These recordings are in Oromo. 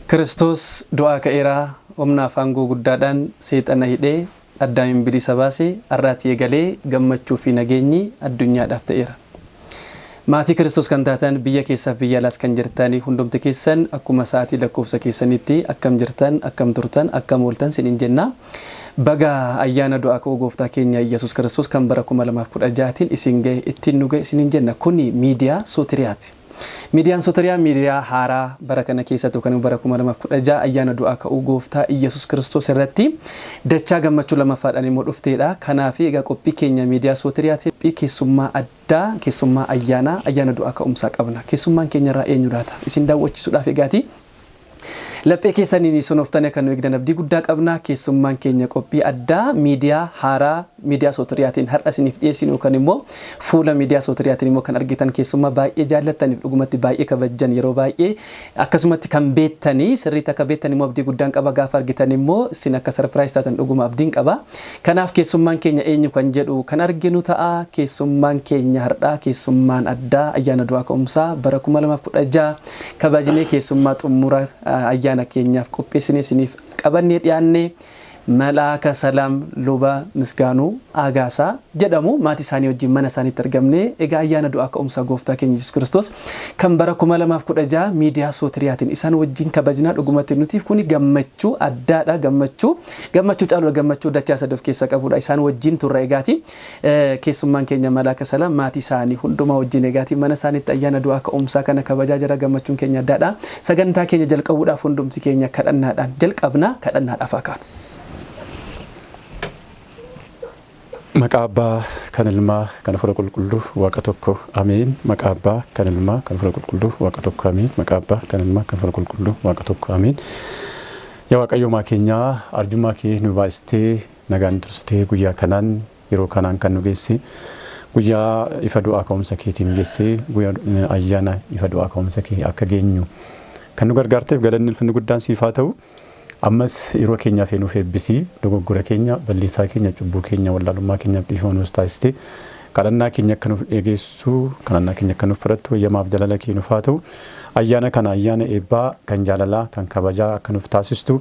Kiristoos du'aa ka'eera. Humnaaf aangoo guddaadhaan seexana hidhee Addaamin bilisa baase. Har'aatii eegalee gammachuu fi nageenyi addunyaadhaaf ta'eera. Maatii Kiristoos kan taatan, biyya keessaaf biyya alaas kan jirtan hundumti keessan, akkuma sa'aatii lakkoofsa keessanitti akkam jirtan, akkam turtan, akkam ooltan sinin jenna. Baga ayyaana du'aa ka'uu Gooftaa keenya Iyyasuus Kiristoos kan bara 2016tiin isin ga'e, ittiin nu ga'e isinin jenna. Kuni miidiyaa Sootiriyaati. Miidiyaan Sootiriyaa miidiyaa haaraa bara kana keessattuu kan bara 2016 ayyaana du'aa ka'uu Gooftaa Iyyasuus Kiristoos irratti dachaa gammachuu lammaffaadhaan immoo dhufteedha. Kanaaf egaa qophii keenya miidiyaa Sootiriyaatiin keessummaa addaa, keessummaa ayyaanaa, ayyaana du'aa ka'umsaa qabna. Keessummaan keenya irraa eenyu laata? Isin daawwachiisuudhaaf egaati. Laphee keessaniin sonooftanii akka nu eegdan abdii guddaa qabna. Keessummaan keenya qophii addaa miidiyaa haaraa miidiyaa Sootiriyaatiin har'a isiniif dhiyeessinu yookaan immoo fuula miidiyaa Sootiriyaatiin immoo kan argitan keessummaa baay'ee jaallattaniif dhugumatti baay'ee kabajjan, yeroo baay'ee akkasumatti kan beektanii, sirriitti akka beektan immoo abdii guddaan qaba. Gaafa argitan immoo isin akka surprise taatan dhuguma abdiin qaba. Kanaaf keessummaan keenya eenyu kan jedhu kan arginu ta'a. Keessummaan keenya har'aa, keessummaan addaa ayyaana du'aa ka'umsaa bara 2016 kabajnee keessummaa xumura ayyaana keenyaaf qopheessinee isiniif qabannee dhiyaanne, Malaaka Salaam Luba Misgaanuu Aagaasaa jedhamu. Maatii isaanii wajjin mana isaaniitti argamne. Egaa ayyaana du'aa ka'umsaa Gooftaa keenya Yesuus Kiristoos kan bara 2016 miidiyaa Sootiriyaatiin isaan wajjin kabajnaa. Dhugumatti nutiif kuni gammachuu addaadha, gammachuu gammachuu caaludha, gammachuu dachaa sadii of keessaa qabudha. Isaan wajjin turra. Egaati keessummaan keenya Malaaka Salaam maatii isaanii hundumaa wajjin egaati mana isaaniitti ayyaana du'aa ka'umsaa kana kabajaa jira. Gammachuun keenya addaadha. Sagantaa keenya jalqabuudhaaf hundumti keenya kadhannaadhaan jalqabna. Kadhannaadhaaf haa kaanu. Maqaa Abbaa, kan Ilmaa, kan Hafuura Qulqulluu, Waaqa tokko, Ameen. Maqaa Abbaa, kan Ilmaa, kan Hafuura Qulqulluu, Waaqa tokko, Ameen. Maqaa Abbaa, kan Ilmaa, kan Hafuura Qulqulluu, Waaqa tokko, Ameen. Yaa Waaqayyo keenyaa, arjummaa kee nu baay'istee nagaan nu tursitee guyyaa kanaan, yeroo kanaan kan nu geesse, guyyaa ifa du'aa ka'umsa keetiin geesse, guyyaa ayyaana ifa du'aa ka'umsa kee akka geenyu kan nu gargaarteef galanni ulfinni guddaan siif haa ta'u. Ammas yeroo keenyaaf nuuf eebbisii, dogoggora keenya, balleessaa keenya, cubbuu keenya, wallaalummaa keenyaaf dhiifama nuuf taasistee kadhannaa keenya akka nuuf dhageessu, kadhannaa keenya akka nuuf fudhattu eeyyamaaf jaalala kee nuuf haa ta'u. Ayyaana kana ayyaana eebbaa, kan jaalalaa, kan kabajaa akka nuuf taasistu,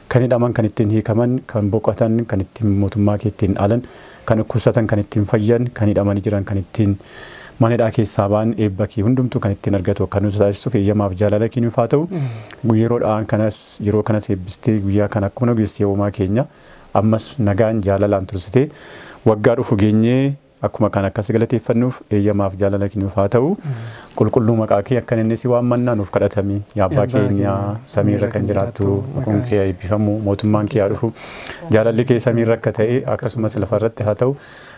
kan hidhaman kan ittiin hiikaman, kan boqotan kan ittiin mootummaa kee ittiin dhaalan, kan dhukkubsatan kan ittiin fayyan, kan hidhamanii jiran kan ittiin mana hidhaa keessaa ba'an, eebba kee hundumtuu kan ittiin argatu akka nuuf taasistu eeyyamaaf jaalala kee nuuf haa ta'u. Yeroodhaan kanas, yeroo kanas eebbistee guyyaa kana akkuma nu geessitee, uumaa keenya, ammas nagaan jaalalaan tursitee waggaa dhufu geenyee akkuma kan akkas galateeffannuuf eeyyamaaf jaalala kee nuuf haa ta'u. Qulqulluu maqaa kee akka inni si waammannaa nuuf kadhatami. Yaa Abbaa keenya samiirra kan jiraattu, maqaan kee haa eebbifamu, mootummaan kee haa dhufu, jaalalli kee samiirra akka ta'e akkasumas lafarratti haa ta'u.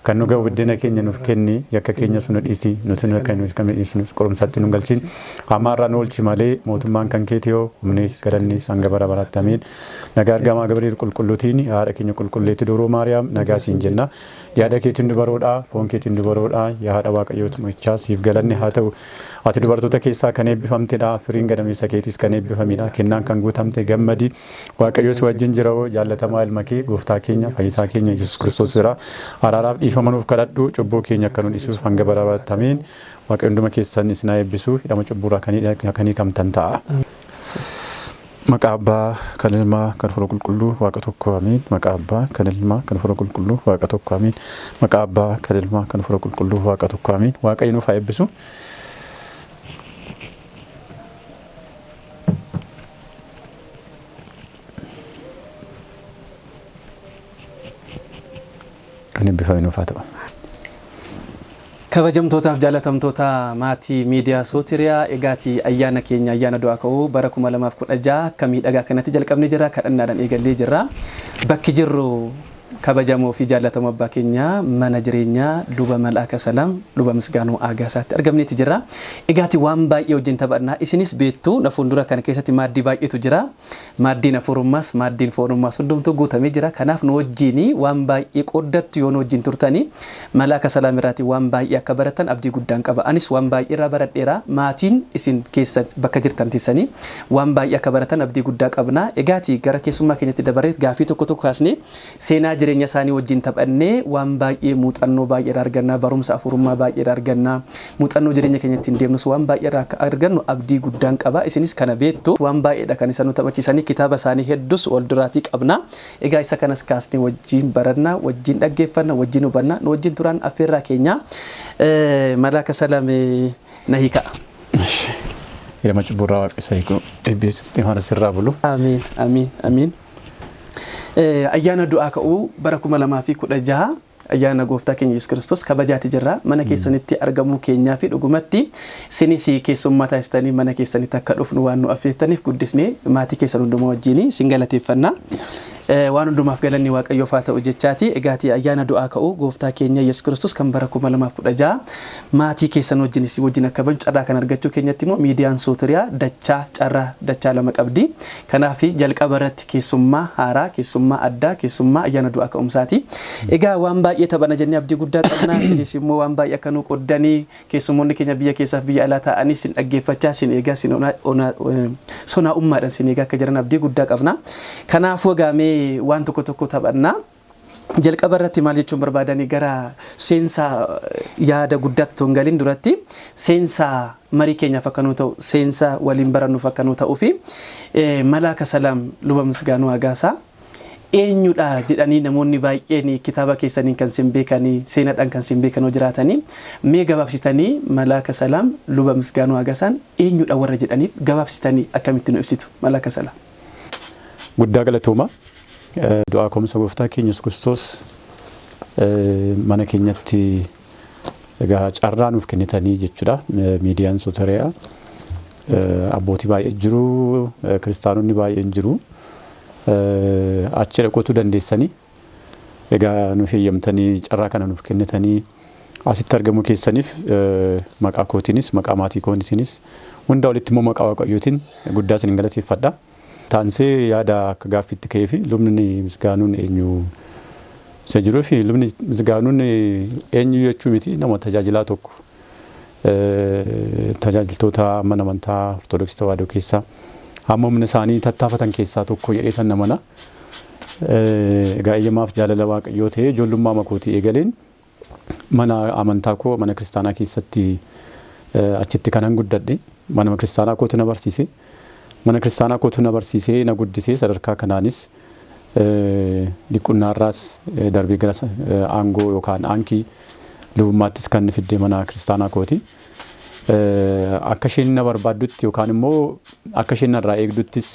Kan nu ga'u buddeena keenya nuuf kenni, yakka keenya nu dhiisi, nuti nu akka nuuf kan dhiisnu, qorumsatti nu galchin, hamaarraa nu oolchi malee mootummaan kan keeti yoo humnis galannis hanga bara baraatti, ameen. Nagaa argamaa Gabriel qulqulluutiin, haadha keenya qulqulleetti Dubroo Maariyaam nagaa siin jenna. Yaada keetiin dubaroodha, foon keetiin dubaroodha, yaa haadha Waaqayyoo mo'ichaa siif galanni haa ta'u. Ati dubartoota keessaa kan eebbifamtedha, firiin gadameessa keetiis kan eebbifamedha. Kennaan kan guutamte gammadi. Waaqayyo si wajjin jira, jaallatamaa ilma kee Gooftaa keenya fayyisaa keenya Yesuus Kiristoos jira. Araaraaf dhiifama nuuf kadhadhu, cubbuu keenya akka nu dhiisuuf hanga bara baraatti, ameen. Waaqayyo hunduma keessan isin haa eebbisu, hidhama cubbuurraa kan hiikamtan ta'a. Maqaa Abbaa, kan Ilmaa, kan Hafuura Qulqulluu, Waaqa tokko, ameen. Maqaa Abbaa, kan Ilmaa, kan Hafuura Qulqulluu, Waaqa tokko, ameen. Maqaa Abbaa, kan Ilmaa, kan Hafuura Qulqulluu, Waaqa tokko, ameen. Waaqayyo nuuf haa eebbisu. Kan eebbifame nuuf haa ta'u. Kabajamtootaaf jaalatamtoota maatii miidiyaa Sootiriyaa, egaatii ayyaana keenya ayyaana du'aa ka'uu bara 2016 akka miidhagaa kanatti jalqabnee jira. Kadhannaadhaan eegallee jirra. Bakki jirru kabajamoo fi jaallatamoo abbaa keenya mana jireenyaa Luba Mal'aaka Salaam Luba Misgaanuu Aagaasaatti argamneeti jirra. Egaati waan baay'ee wajjin taphannaa. Isinis beektu, na fuuldura kana keessatti maaddii baay'eetu jira. Maaddiin hafuurummaas maaddiin foonummaas hundumtuu guutamee jira. Kanaaf nu wajjin waan baay'ee qooddattu. Yoo nu wajjin turtanii Malaaka Salaam irraatii waan baay'ee akka baratan abdii guddaan qaba. Anis waan baay'ee irraa baradheera. Maatiin isin keessa bakka jirtan teessanii waan baay'ee akka baratan abdii guddaa qabna. Egaati gara keessummaa keenyatti dabarree gaafii tokko tokko kaasnee seenaa Jireenya isaanii wajjin taphannee waan baay'ee, muuxannoo baay'ee irraa argannaa, barumsa afurummaa baay'ee irraa argannaa, muuxannoo jireenya keenya ittiin deemnus waan baay'ee irraa akka argannu abdii guddaan qaba. Isinis kana beektu. Waan baay'eedha kan isaan nu taphachiisanii, kitaaba isaanii hedduus wal duraatii qabna. Egaa isa kanas kaasnee wajjin barannaa, wajjin dhaggeeffanna, wajjin hubanna. Nu wajjin turaan affeerraa keenya. Malaaka Salaam, na hiika. Hidhama cubburraa Waaqa isa hiiku, eebbi Isxifaanos irraa bulu. Amiin, amiin, amiin. Ayyaana du'aa ka'uu bara 2016, ayyaana gooftaa keenya Yesuus Kiristoos kabajaati jirra. Mana keessanitti argamuu keenyaa fi dhugumatti isinis keessummaa taasistanii mana keessanitti akka dhufnu waan nu affeertaniif guddisnee maatii keessan hundumaa wajjin isin galateeffanna. Waan hundumaaf galanni Waaqayyoof haa ta'u jechaati. Egaati ayyaana du'aa ka'uu gooftaa keenya Yesuus Kiristoos kan bara 2016 maatii keessan wajjin isin wajjin akka kabaju carraa kan argachuu keenyatti immoo miidiyaan Sootiriyaa dachaa carraa dachaa lama qabdi. Kanaaf jalqaba irratti keessummaa haaraa, keessummaa addaa, keessummaa ayyaana du'aa ka'umsaati. Egaa waan baay'ee taphana jennee abdii guddaa qabna. Isinis immoo waan baay'ee akka nu qoddanii, keessummoonni keenya biyya keessaaf biyya alaa taa'anii sin dhaggeeffachaa, sin eegaa, sin sonaa'ummaadhaan sin eegaa akka jiran abdii guddaa qabna. Kanaafuu egaa mee waan tokko tokko taphannaa. Jalqaba irratti maal jechuun barbaadanii, gara seensa yaada guddaatti otoo hin galin duratti, seensa marii keenyaaf akka nuu ta'u, seensa waliin barannuuf akka nuu ta'uu fi Malaaka Salaam Luba Misgaanuu Agaasaa eenyudha jedhanii namoonni baay'een kitaaba keessaniin kan sin beekanii, seenaadhaan kan sin beekan jiraatanii, mee gabaabsitanii Malaaka Salaam Luba Misgaanuu Agasaan eenyudha warra jedhaniif gabaabsitanii akkamitti nu ibsitu, Malaaka Salaam? Guddaa galatooma. Du'aa ka'umsa gooftaa keenya Yesuus Kiristoos mana keenyatti egaa carraa nuuf kennitanii jechuudha. Miidiyaan Sotoriyaa abbootii baay'ee jiru, kiristaanonni baay'een jiru. Achi dhaqootu dandeessanii egaa nuuf eeyyamtanii, carraa kana nuuf kennitanii asitti argamuu keessaniif maqaa kootiinis, maqaa maatii kootiinis, hunda olitti immoo maqaa Waaqayyootiin guddaa isin galateeffadha. Taansee yaada akka gaaffiitti ka'ee fi lubni Misgaanuun eenyu isa jiruu fi lubni Misgaanuun eenyu jechuu miti, nama tajaajilaa tokko, tajaajiltoota mana amantaa Ortodoksii Tawaahidoo keessaa hamma humna isaanii tattaafatan keessaa tokko jedhee san namana. Egaa eeyyamaaf jaalala Waaqayyoo ta'ee ijoollummaa makootii eegaleen mana amantaa koo, mana kiristaanaa keessatti achitti kanan guddadhe. Mana kiristaanaa kootu na barsiise. Mana kiristaanaa kootu na barsiisee na guddisee, sadarkaa kanaanis diqunnaarraas darbee gara aangoo yookaan aankii lubummaattis kan fidde mana kiristaanaa kooti. Akka isheen na barbaaddutti yookaan immoo akka isheen narraa eegduttis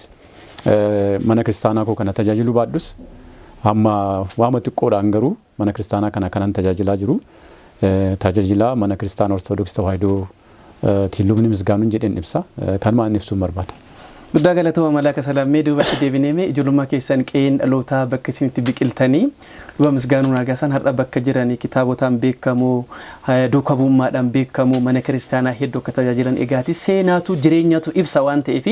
mana kiristaanaa koo kana tajaajiluu baadhus, hamma waama xiqqoodhaan garuu mana kiristaanaa kana kanan tajaajilaa jiru. Tajaajilaa mana kiristaanaa Ortodoksii Tawaahidoo lubni Misgaanuun jedheen ibsa. Kanumaan ibsuun barbaada. Guddaa galatooma, Malaaka Salaam. Mee duubatti deebinee, mee ijoollummaa keessan, qe'een dhalootaa, bakka isin itti biqiltanii, Luba Misgaanuu Nagaasaan har'a bakka jiranii kitaabotaan beekamoo, duuka bu'ummaadhaan beekamoo, mana kiristaanaa hedduu akka tajaajilan egaati seenaatu jireenyatu ibsa waan ta'eef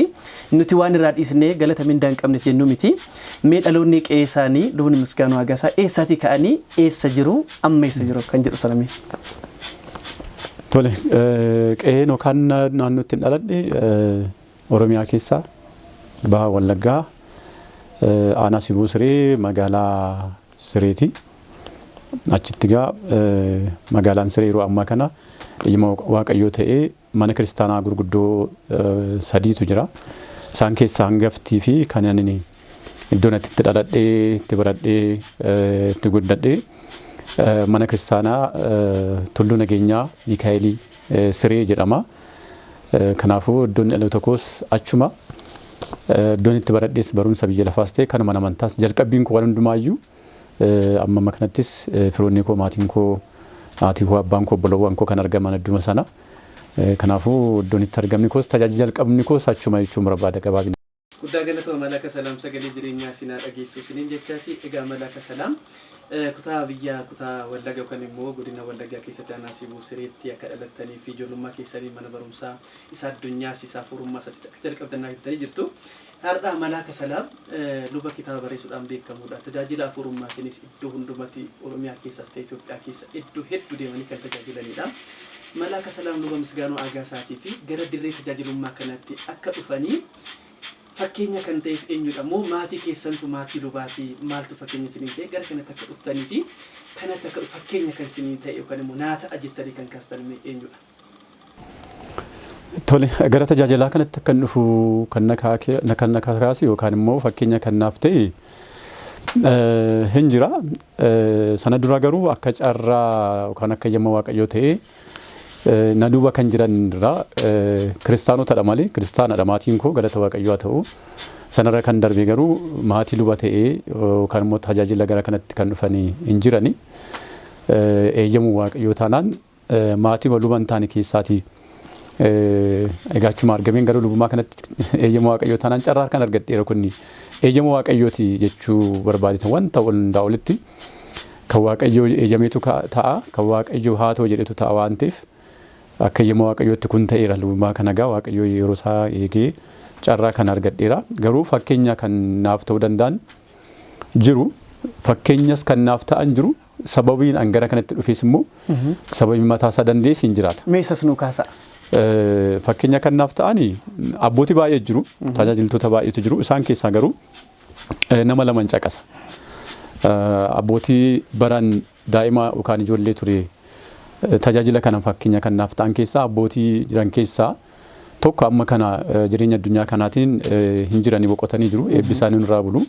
nuti waan irraa dhiisnee galata mindaa hin qabnes jennu miti. Mee dhaloonni qe'ee isaanii, lubni Misgaanuu Nagaasaa eessaatii ka'anii, eessa jiru, amma eessa jiru kan jedhu sanamee. Tole, qe'een yookaan naannoo ittiin dhaladhe Oromiyaa keessaa Baha Wallaggaa, aanaa Sibuu Siree, magaalaa Sireeti. Achitti egaa magaalaan Siree yeroo ammaa kana ilma Waaqayyoo ta'ee mana kiristaanaa gurguddoo sadiitu jira. Isaan keessaa hangaftii fi kan ani iddoon itti dhaladhee, itti baradhee, itti guddadhee mana kiristaanaa Tulluu Nageenyaa Mikaa'elii Siree jedhama. Kanaafuu iddoon dhaloota koos achuma. Iddoon itti baradhes barumsa biyya lafaas ta'e kanuma amantaas jalqabbiin koo waan hundumaayyuu, amma amma kanattis firoonni koo, maatiin koo, haatii koo, abbaan koo, obboloowwan koo kan argaman adduma sana. Kanaafuu iddoon itti argamni koos tajaajila jalqabni koos achuma jechuun barbaada gabaabina. Guddaa galatooma, Malaaka Salaam, sagalee jireenyaa sinaa dhageessuu isiniin jechaati. Egaa Malaaka Salaam, kutaa biyya kutaa Wallaga yookaan immoo godina Wallaggaa keessatti aanaa Sibuu Sireetti akka dhalattanii fi ijoollummaa keessanii mana barumsaa isa addunyaas isa hafuurummaas achitti akka jalqabdan naaf himtanii jirtu. Har'a Malaaka Salaam luba kitaaba barreessuudhaan beekamudha. Tajaajila hafuurummaatiinis iddoo hundumatti, Oromiyaa keessaas ta'e Itoophiyaa keessa iddoo hedduu deemanii kan tajaajilanidha. Malaaka Salaam Luba Misgaanuu Aagaasaatii fi gara dirree tajaajilummaa kanatti akka dhufanii Fakkeenya kan ta'es eenyudha moo maatii keessantu maatii lubaatii maaltu fakkeenya isinii ta'e gara kanatti akka dhuftanii fi kanatti akka fakkeenya kan isinii ta'e yookaan immoo naa ta'a jettanii kan kaastan eenyudha? Tole, gara tajaajilaa kanatti akkan dhufu kan na kaase yookaan immoo fakkeenya kan naaf ta'e hin jira. Sana dura garuu akka carraa yookaan akka eeyyama Waaqayyoo ta'ee na duuba kan jiran irraa kiristaanotadha malee kiristaanadha maatiin koo, galata Waaqayyoo haa ta'u. Sanarra kan darbe garuu maatii luba ta'ee yookaan immoo tajaajila gara kanatti kan dhufanii hin jirani. Eeyyamuu Waaqayyoo taanaan maatii luba hin taane keessaatii egaa achuma argameen gara lubummaa kanatti eeyyama Waaqayyoo taanaan carraa kan argadheera. Kunni eeyyama Waaqayyooti jechuu barbaadetan wanta hundaa olitti kan Waaqayyoo eeyyameetu ta'a, kan Waaqayyoo haa ta'u jedhetu ta'a waan ta'eef akka eeyyama Waaqayyootti kun ta'eera. Lubummaa kana egaa Waaqayyoo yeroo isaa eegee carraa kan argadheera. Garuu fakkeenya kan naaf ta'uu danda'an jiru, fakkeenyas kan naaf ta'an jiru, sababiin an gara kanatti dhufes immoo sababii mataa isaa dandees hin jiraata. Mee isas nuu kaasaa. Fakkeenya kan naaf ta'ani abbootii baay'ee jiru, tajaajiltoota baay'eetu jiru. Isaan keessaa garuu nama laman caqasa. Abbootii baran daa'ima yookaan ijoollee ture tajaajila kana fakkeenya kan naaf ta'an keessaa abbootii jiran keessaa tokko amma kana jireenya addunyaa kanaatiin hin jiranii, boqotanii jiru. Eebbi isaanii nurraa bulu.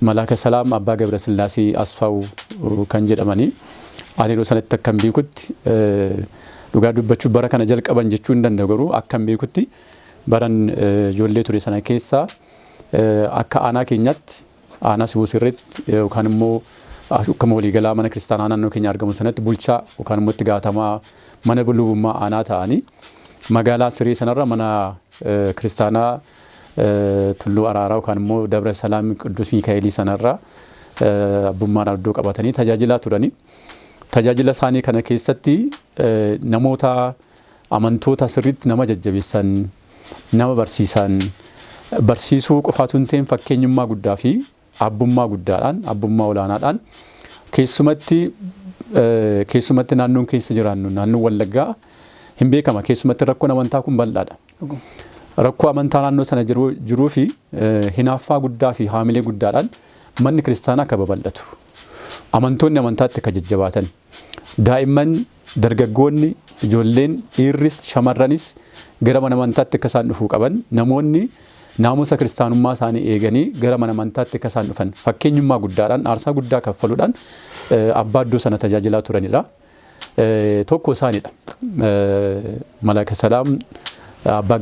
Malaaka Salaam Abbaa Gabra Sillaasee Asfaawu kan jedhamanii, ani yeroo sanatti akkan beekutti, dhugaa dubbachuu bara kana jalqaban jechuu hin danda'u, garuu akkan beekutti baran ijoollee ture sana keessaa akka aanaa keenyaatti, aanaa Sibuu Sirreetti yookaan immoo akkuma waliigalaa mana kiristaanaa naannoo keenya argamu sanatti bulchaa yookaan immoo itti gaafatamaa mana lubummaa aanaa ta'anii magaalaa Siree sanarra mana kiristaanaa Tulluu Araaraa yookaan immoo Dabra Salaam Qidduus Miikaa'elii sanarra abbummaadhaan iddoo qabatanii tajaajilaa turanii. Tajaajila isaanii kana keessatti namoota amantoota sirriitti nama jajjabeessan, nama barsiisan, barsiisuu qofaatu hin ta'in fakkeenyummaa guddaa fi abbummaa guddaadhaan, abbummaa olaanaadhaan, keessumatti naannoon keessa jiraannu naannoon Wallaggaa hin beekama. Keessumatti rakkoon amantaa kun bal'aadha. Rakkoo amantaa naannoo sana jiruu fi hinaaffaa guddaa fi haamilee guddaadhaan manni kiristaanaa akka babal'atu, amantoonni amantaatti akka jajjabaatan, daa'imman, dargaggoonni, ijoolleen, dhiirris shamarranis gara mana amantaatti akka isaan dhufuu qaban, namoonni naamusa kiristaanummaa isaanii eeganii gara mana amantaatti akka isaan dhufan fakkeenyummaa guddaadhaan aarsaa guddaa kaffaluudhaan abbaa iddoo sana tajaajilaa turanidha. Tokko isaanidha. Malaaka Salaam Abbaa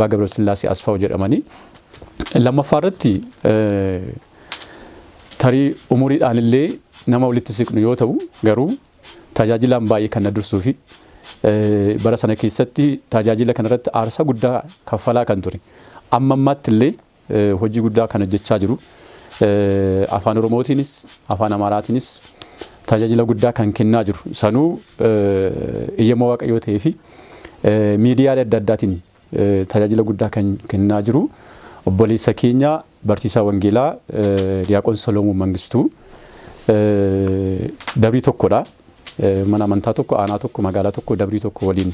Gabrasillaasee Asfaaw jedhamanii. Lammaffaa irratti tarii umuriidhaan illee nama walitti siqnu yoo ta'u, garuu tajaajilaan baay'ee kan na dursuu fi bara sana keessatti tajaajila kanarratti aarsaa guddaa kaffalaa kan ture. Amma ammaatti illee hojii guddaa kan hojjechaa jiru. Afaan Oromootiinis afaan Amaaraatiinis tajaajila guddaa kan kennaa jiru. Sanuu eeyyama Waaqayyoo ta'ee fi miidiyaalee adda addaatiin tajaajila guddaa kan kennaa jiru. Obboleessa keenya barsiisaa Wangeelaa Diyaaqoon Solomoon Mangistuu dabrii tokkodha. Mana amantaa tokko, aanaa tokko, magaalaa tokko, dabrii tokko waliin,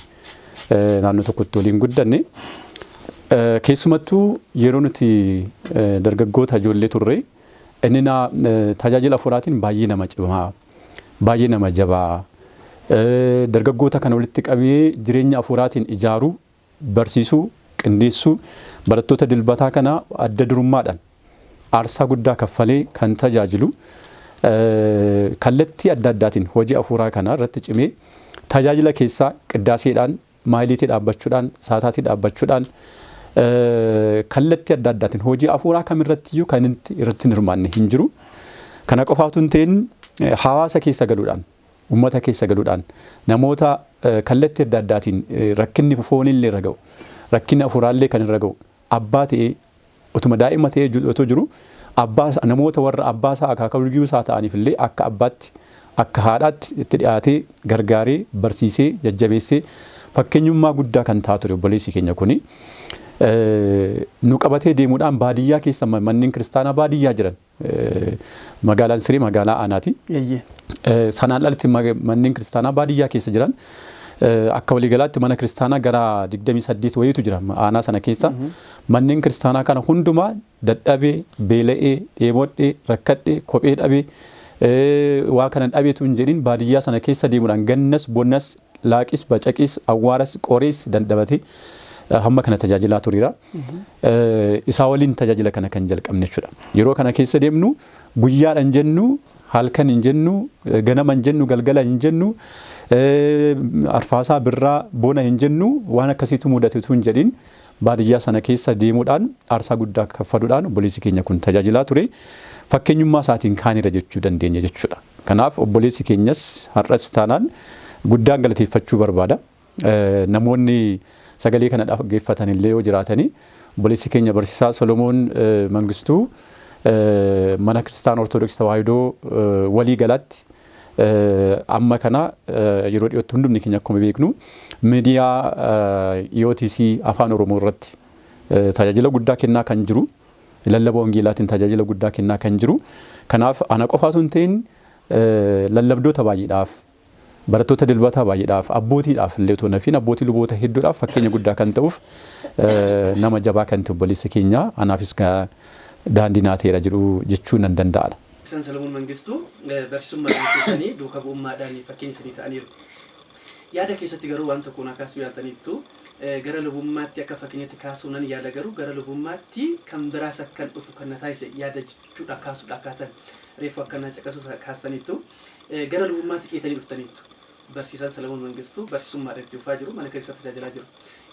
naannoo tokkotti waliin guddanne. Keessumattuu yeroo nuti dargaggoota ijoollee turre inni tajaajila afuuraatiin baay'ee nama cimaa, baay'ee nama jabaa. Dargaggoota kana walitti qabee jireenya afuuraatiin ijaaruu, barsiisuu, qindeessuu, barattoota dilbataa kana adda durummaadhaan aarsaa guddaa kaffalee kan tajaajilu, kallattii adda addaatiin hojii afuuraa kana irratti cimee tajaajila keessaa qiddaaseedhaan, maayiliitii dhaabbachuudhaan, saataatii dhaabbachuudhaan, kallattii adda addaatiin hojii afuuraa kamirrattiyyuu kan irratti hin hirmaanne hin jiru. Kana qofaatu hin ta'in, hawaasa keessa galuudhaan, uummata keessa galuudhaan namoota kallattii adda addaatiin rakkinni foonillee irra ga'u, rakkinni afuuraallee kan irra ga'u abbaa ta'ee, utuma daa'ima ta'ee otoo jiru abbaa namoota warra abbaa isaa akaakayyuu isaa ta'aniif illee akka abbaatti, akka haadhaatti itti dhiyaatee gargaaree, barsiisee, jajjabeessee fakkeenyummaa guddaa kan ta'a ture obboleessi keenya kuni. Nu qabatee deemuudhaan baadiyyaa keessa, manneen kiristaanaa baadiyyaa jiran, magaalaan Siree magaalaa aanaati. Sanaan alatti manneen kiristaanaa baadiyyaa keessa jiran Akka waliigalaatti mana kiristaanaa gara 28 wayiitu jira aanaa sana keessa. Manneen kiristaanaa kana hundumaa dadhabee, beela'ee, dheebodhee, rakkadhee, kophee dhabee, waa kana dhabeetu hin jedhin baadiyyaa sana keessa deemuudhaan gannas, bonnas, laaqis, bacaqis, awwaaras, qorees dandabatee hamma kana tajaajilaa tureera. Isaa waliin tajaajila kana kan jalqabne jechuudha. Yeroo kana keessa deemnu guyyaadhaan jennu, halkan hin jennu, ganama hin jennu, galgala hin jennu, arfaasaa, birraa, bona hin jennu, waan akkasiitu mudatetu hin jedhin baadiyyaa sana keessa deemuudhaan aarsaa guddaa kaffaluudhaan obboleessi keenya kun tajaajilaa ture. Fakkeenyummaa isaatiin kaanira jechuu dandeenya jechuudha. Kanaaf obboleessi keenyas har'as taanaan guddaan galateeffachuu barbaada. Namoonni sagalee kana dhaggeeffatan illee yoo jiraatanii obboleessi keenya barsiisaa Solomoon Mangistuu mana kiristaana Ortodoksii Tawaahidoo walii galaatti amma kana yeroo dhiyootti hundumni keenya akkuma beeknu miidiyaa EOTC Afaan Oromoo irratti tajaajila guddaa kennaa kan jiru, lallaba wangeelaatiin tajaajila guddaa kennaa kan jiru. Kanaaf ana qofaatu hin ta'in, lallabdoota baay'eedhaaf, barattoota dilbataa baay'eedhaaf, abbootiidhaaf illee otoo nafiin abbootii luboota hedduudhaaf fakkeenya guddaa kan ta'uuf nama jabaa kan ta'e obboleessa keenya anaafis daandii naa ta'eera jedhu jechuu nan danda'a. Barsiisaan Solomoon Mangistuu barsiisummaadhaan hojjetanii duuka bu'ummaadhaan fakkeenya isinii ta'aniiru. Yaada keessatti garuu waan tokko naa kaasuu yaaltaniittu, gara lubummaatti akka fakkeenyatti kaasuu nan yaala, garuu gara lubummaatti kan biraas akkan dhufu kan na taasise yaada jechuudha kaasuudha akkaatan reefu akka na caqasuu kaastaniittu, gara lubummaatti ceetanii dhuftaniittu. Barsiisaan Solomoon Mangistuu barsiisummaadhaan itti fufaa jiru, mana keessatti tajaajilaa jiru.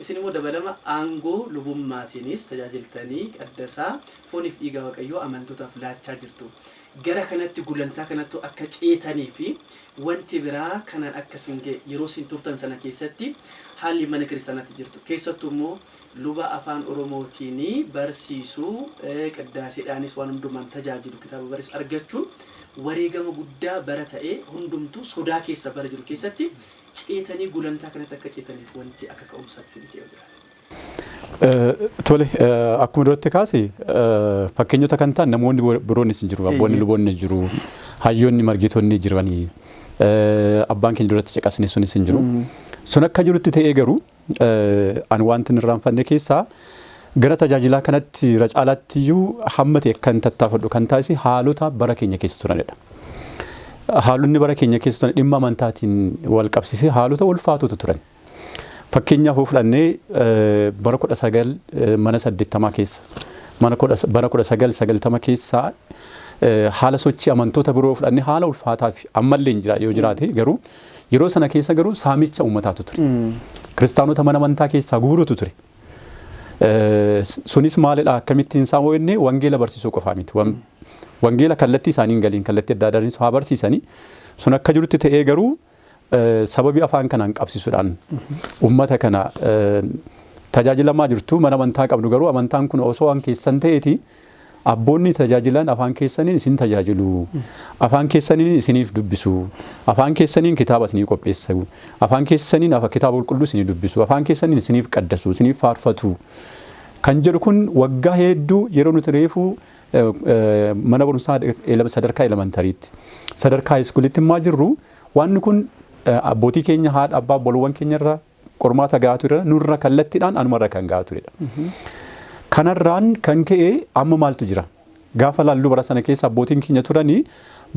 Isin immoo dabalama aangoo lubummaatiinis tajaajiltanii qaddasaa fooniif dhiiga Waaqayyoo amantootaaf laachaa jirtu. Gara kanatti gulantaa kanatti akka ceetanii fi wanti biraa kanaan akka isin ga'e, yeroo isin turtan sana keessatti haalli mana kiristaanaatti jirtu, keessattuu immoo luba Afaan Oromootiin barsiisuu, qiddaaseedhaanis waan hundumaan tajaajilu, kitaaba barreessu argachuun wareegama guddaa bara ta'ee, hundumtuu sodaa keessa bara jiru keessatti ceetanii gulantaa kanatti akka ceetaniif wanti akka ka'umsaatti isin ka'ee jiraate? Tole, akkuma duratti kaase fakkeenyota kan ta'an namoonni biroonis hin jiru. Abboonni luboonni jiru. Hayyoonni margitoonni jiranii. Abbaan keenya duratti caqasne sunis hin jiru. Sun akka jirutti ta'ee garuu ani wanti hin irraanfanne keessaa gara tajaajilaa kanatti irra caalaatti iyyuu hamma ta'e kan tattaafadhu kan taasise haalota bara keenya keessa turanidha. Haalonni bara keenya keessa turan dhimma amantaatiin wal qabsiisee haalota ulfaatotu turan. Fakkeenyaaf yoo fudhannee bara 19 mana 80 keessa, mana bara 1990 keessa haala sochii amantoota biroo fudhannee haala ulfaataa fi ammallee hin jira yoo jiraate garuu yeroo sana keessa garuu saamicha uummataatu ture. Kiristaanota mana amantaa keessaa guurutu ture. Sunis maalidha, akkamittiin isaan jennee, wangeela barsiisuu qofaa miti. Wangeela kallattii isaanii hin galiin kallattii adda addaanis haa barsiisanii, sun akka jirutti ta'ee garuu sababii afaan kanaan qabsiisuudhaan uummata kana tajaajilamaa jirtu, mana amantaa qabdu, garuu amantaan kun osoo waan keessan ta'eeti abboonni tajaajilan afaan keessaniin isin tajaajilu, afaan keessaniin isiniif dubbisu, afaan keessaniin kitaaba isinii qopheessu, afaan keessaniin kitaaba qulqulluu isinii dubbisu, afaan keessaniin isiniif qaddasu, isiniif faarfatu kan jedhu kun waggaa hedduu yeroo nuti reefuu mana barumsaa sadarkaa elementariitti, sadarkaa high schoolitti immoo jirru, wanni kun abbootii keenya, haadha abbaa, obboloowwan keenya irra qormaata gahaa ture, nurra kallattiidhaan anumarra kan gahaa turedha. Kanarraan kan ka'e amma maaltu jira? Gaafa laalluu bara sana keessa abbootiin keenya turanii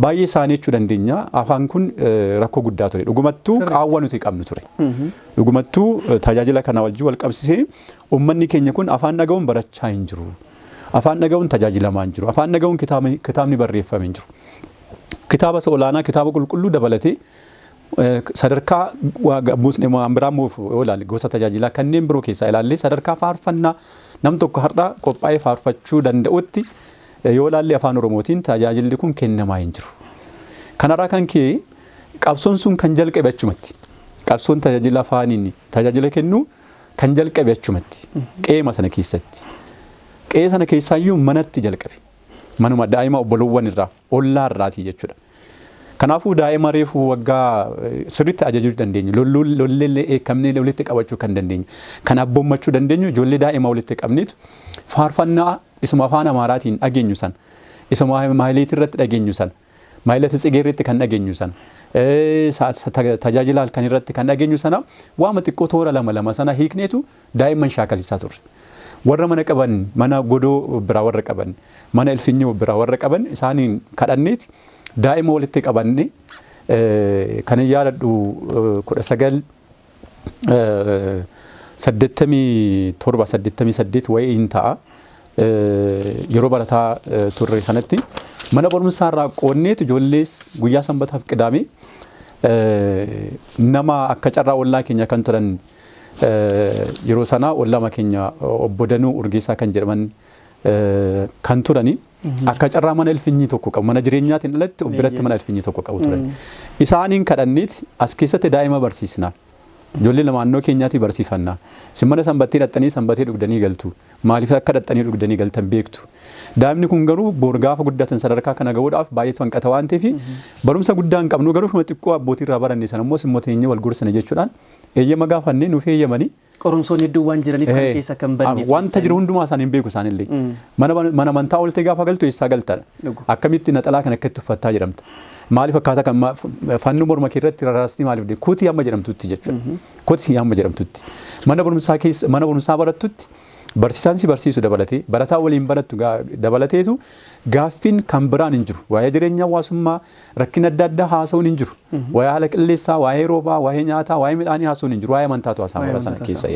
baay'ee isaanii jechuu dandeenya. Afaan kun rakkoo guddaa ture. Dhugumattuu qaawwa nuti qabnu ture. Dhugumattuu tajaajila kana wajjin wal qabsiisee uummanni keenya kun afaan dhaga'uun barachaa hin jiru. Afaan dhaga'uun tajaajilamaa hin jiru. Afaan dhaga'uun kitaabni barreeffame hin jiru. Kitaaba isa olaanaa, kitaaba qulqulluu dabalatee sadarkaa waan biraa immoo yoo ilaalle, gosa tajaajilaa kanneen biroo keessaa ilaallee, sadarkaa faarfannaa nam tokko har'a qophaa'ee faarfachuu danda'utti yoo ilaalle, Afaan Oromootiin tajaajilli kun kennamaa hin jiru. Kanarraa kan ka'e qabsoon sun kan jalqabe achumatti. Qabsoon tajaajila afaaniin tajaajila kennu kan jalqabe achumatti. Qe'eema sana keessatti. Qe'ee sana keessaayyuu manatti jalqabe. Manuma daa'ima obboloowwan irraa, ollaa irraatii jechuudha. Kanaafuu daa'ima reefu waggaa sirriitti ajajuu dandeenyu, lolleellee eekamnee walitti qabachuu kan dandeenyu, kan abboommachuu dandeenyu, ijoollee daa'ima walitti qabneetu faarfannaa isuma Afaan Amaaraatiin dhageenyu sana, isuma maayileetii irratti dhageenyu sana, maayilata tsigeerritti kan dhageenyu sana, Tajaajila halkan irratti kan dhageenyu sana waama xiqqoo toora lama lama sana hiikneetu daa'imman shaakalchiisaa turre. Warra mana qaban, mana godoo biraa warra qaban, mana ilfinyii biraa warra qaban isaaniin kadhanneeti daa'ima walitti qabanne. Kan hin yaadadhu 1987, 88 wayii hin ta'a. Yeroo barataa turre sanatti mana barumsaa irraa qoonneetu ijoollees guyyaa sanbataaf qidaamee nama akka carraa ollaa keenya kan turan, yeroo sanaa ollaa keenya obbo Danuu Urgeessaa kan jedhaman kan turani, akka carraa mana ilfinyii tokko qabu, mana jireenyaatiin alatti of biratti mana ilfinyii tokko qabu turan. Isaaniin kadhanneeti as keessatti daa'ima barsiisna. Ijoollee naannoo keenyaatii barsiifanna. Isin mana sanbattee dhaqxanii sanbatee dhugdanii galtu. Maaliif akka dhaqxanii dhugdanii galtan beektu. Daa'imni kun garuu boor gaafa guddatan sadarkaa kana gahuudhaaf baay'eetu hanqata waan ta'eef, barumsa guddaa hin qabnu, garuu shuma xiqqoo abbootii irraa baranne sana immoo simmoo wal gorsine jechuudhaan eeyyama gaafannee nuuf eeyyamanii. Qorumsoonni hedduun waan jiraniif kan keessa kan banneef. Wanta jiru hundumaa isaan hin beeku isaanillee. Mana amantaa oltee gaafa galtu eessaa galtadha? Akkamitti naxalaa kan akka itti uffattaa jedhamta? Maaliif akkaataa kan fannoo morma kee irratti rarraasni maaliif deemu? Kutii hamma jedhamtutti jechuudha. Kutii hamma jedhamtutti. Mana barumsaa keessa, mana barumsaa barattutti barsiisaan si barsiisu dabalatee, barataa waliin barattu dabalateetu gaaffiin kan biraan hin jiru. Waa'ee jireenya hawaasummaa, rakkina adda addaa haasa'uun hin jiru. Waa'ee haala qilleensaa, waa'ee roobaa, waa'ee nyaataa, waa'ee midhaanii haasa'uun hin jiru. Waa'ee amantaatu haasa'ama bara sana keessa.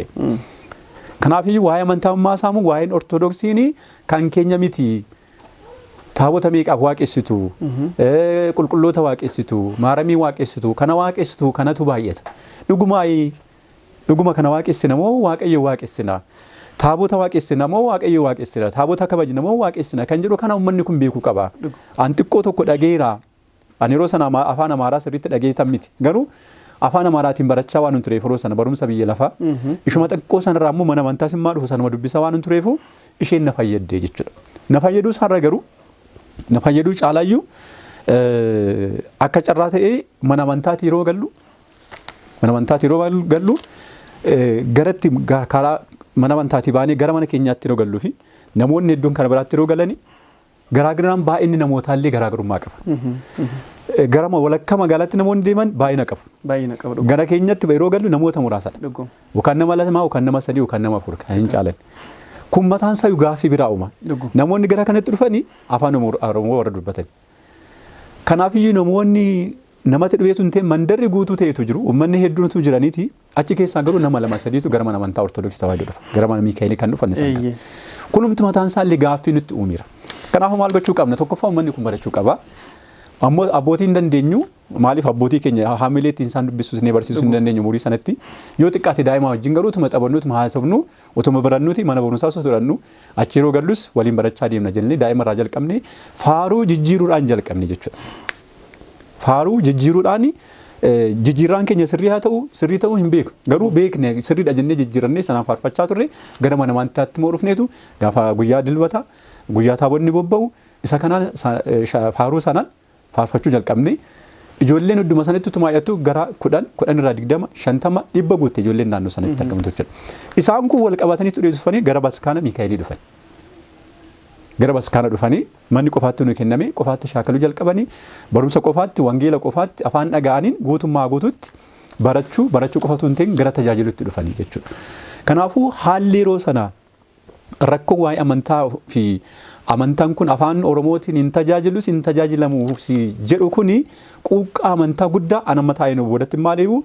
Kanaafiyyuu waa'ee amantaa haasa'amu, waa'een Ortodoksiin kan keenya miti. Taabota meeqaaf waaqessitu, qulqulloota waaqessitu, maaramii waaqessitu, kana waaqessitu, kanatu baay'ata. Dhugumaayi dhuguma kana waaqessina moo Waaqayyo waaqessina? Taabota waaqessina moo Waaqayyo waaqessina? Taabota kabajna moo waaqessina? Kan jedhu kana uummanni kun beekuu qaba. An xiqqoo tokko dhageera. Ani yeroo sana afaan Amaaraa sirriitti dhageetan miti. Garuu afaan Amaaraatiin barachaa waan hin tureef, yeroo sana barumsa biyya lafaa. Ishuma xiqqoo sanarraa immoo mana amantaa simmaa dhufu sanuma dubbisaa waan hin tureefu isheen na fayyadde jechuudha. Na fayyaduu isaarra garuu, na fayyaduu caalaayyuu, akka carraa ta'ee mana amantaatti yeroo gallu, garatti karaa mana amantaatii baanee gara mana keenyaatti yeroo galluu fi namoonni hedduun kana biraatti yeroo galani garaagaraan baay'inni namootaallee garaagarummaa qaba. Gara walakkaa magaalaatti namoonni deeman baay'ina qabu. Baay'ina qabu. Gara keenyatti yeroo gallu namoota muraasadha. Yookaan nama lama, yookaan nama sadii, yookaan nama afur kan hin caalan. Kun mataan isaa gaaffii biraa uuma. Namoonni gara kanatti dhufanii afaan Oromoo warra dubbatan. Kanaafiyyuu namoonni namatti dhubeetu hin ta'in, mandarri guutuu ta'etu jiru. Uummanni hedduutu jiraniiti. Achi keessaa garuu nama lama sadiitu gara mana amantaa Ortodoksii Tawaahidoo dhufa. Gara mana Miikaa'elii kan dhufan isaan kana. Kunumti mataan isaa illee gaaffii nutti uumeera. Kanaafuu maal gochuu qabna? Tokkoffaa, uummanni kun barachuu qaba. Ammoo abbootii hin dandeenyu. Maaliif abbootii keenya haamilee ittiin isaan dubbisuus ni barsiisuu hin dandeenyu umurii sanatti. Yoo xiqqaate daa'ima wajjin garuu utuma taphannu, utuma haasofnu, utuma barannuti, mana barumsaa osoo turannu, achi yeroo gallus waliin barachaa deemna jennee daa'ima irraa jalqabne, faaruu jijjiiruudhaan jalqabne jechuudha. Faaruu jijjiiruudhaan, jijjiirraan keenya sirrii haa ta'u sirrii ta'uu hin beeku. Garuu beekne sirriidha jennee jijjiirannee sanaan faarfachaa turre. Gara mana amantaatti immoo dhufneetu gaafa guyyaa dilbata, guyyaa taabonni bobba'u, isa kanaan faaruu sanaan faarfachuu jalqabne. Ijoolleen hunduma sanatti utuma baay'attu gara 10, 10 irraa 20, 50, 100 guutte ijoolleen naannoo sanatti argamtu jechuudha. Isaan kun wal qabatanii dhufanii gara Baskaana Miikaa'elii dhufan. Gara baskaana dhufanii manni qofaatti nu kenname, qofaatti shaakaluu jalqabanii, barumsa qofaatti, wangeela qofaatti afaan dhaga'aniin guutummaa guutuutti barachuu, barachuu qofatu hin ta'in gara tajaajilutti dhufanii jechuudha. Kanaafuu haalli yeroo sanaa rakkoo waa'ee amantaa fi amantaan kun afaan Oromootiin hin tajaajilus hin tajaajilamuuf jedhu kuni quuqqaa amantaa guddaa an amma taa'ee nu boodatti maal eegu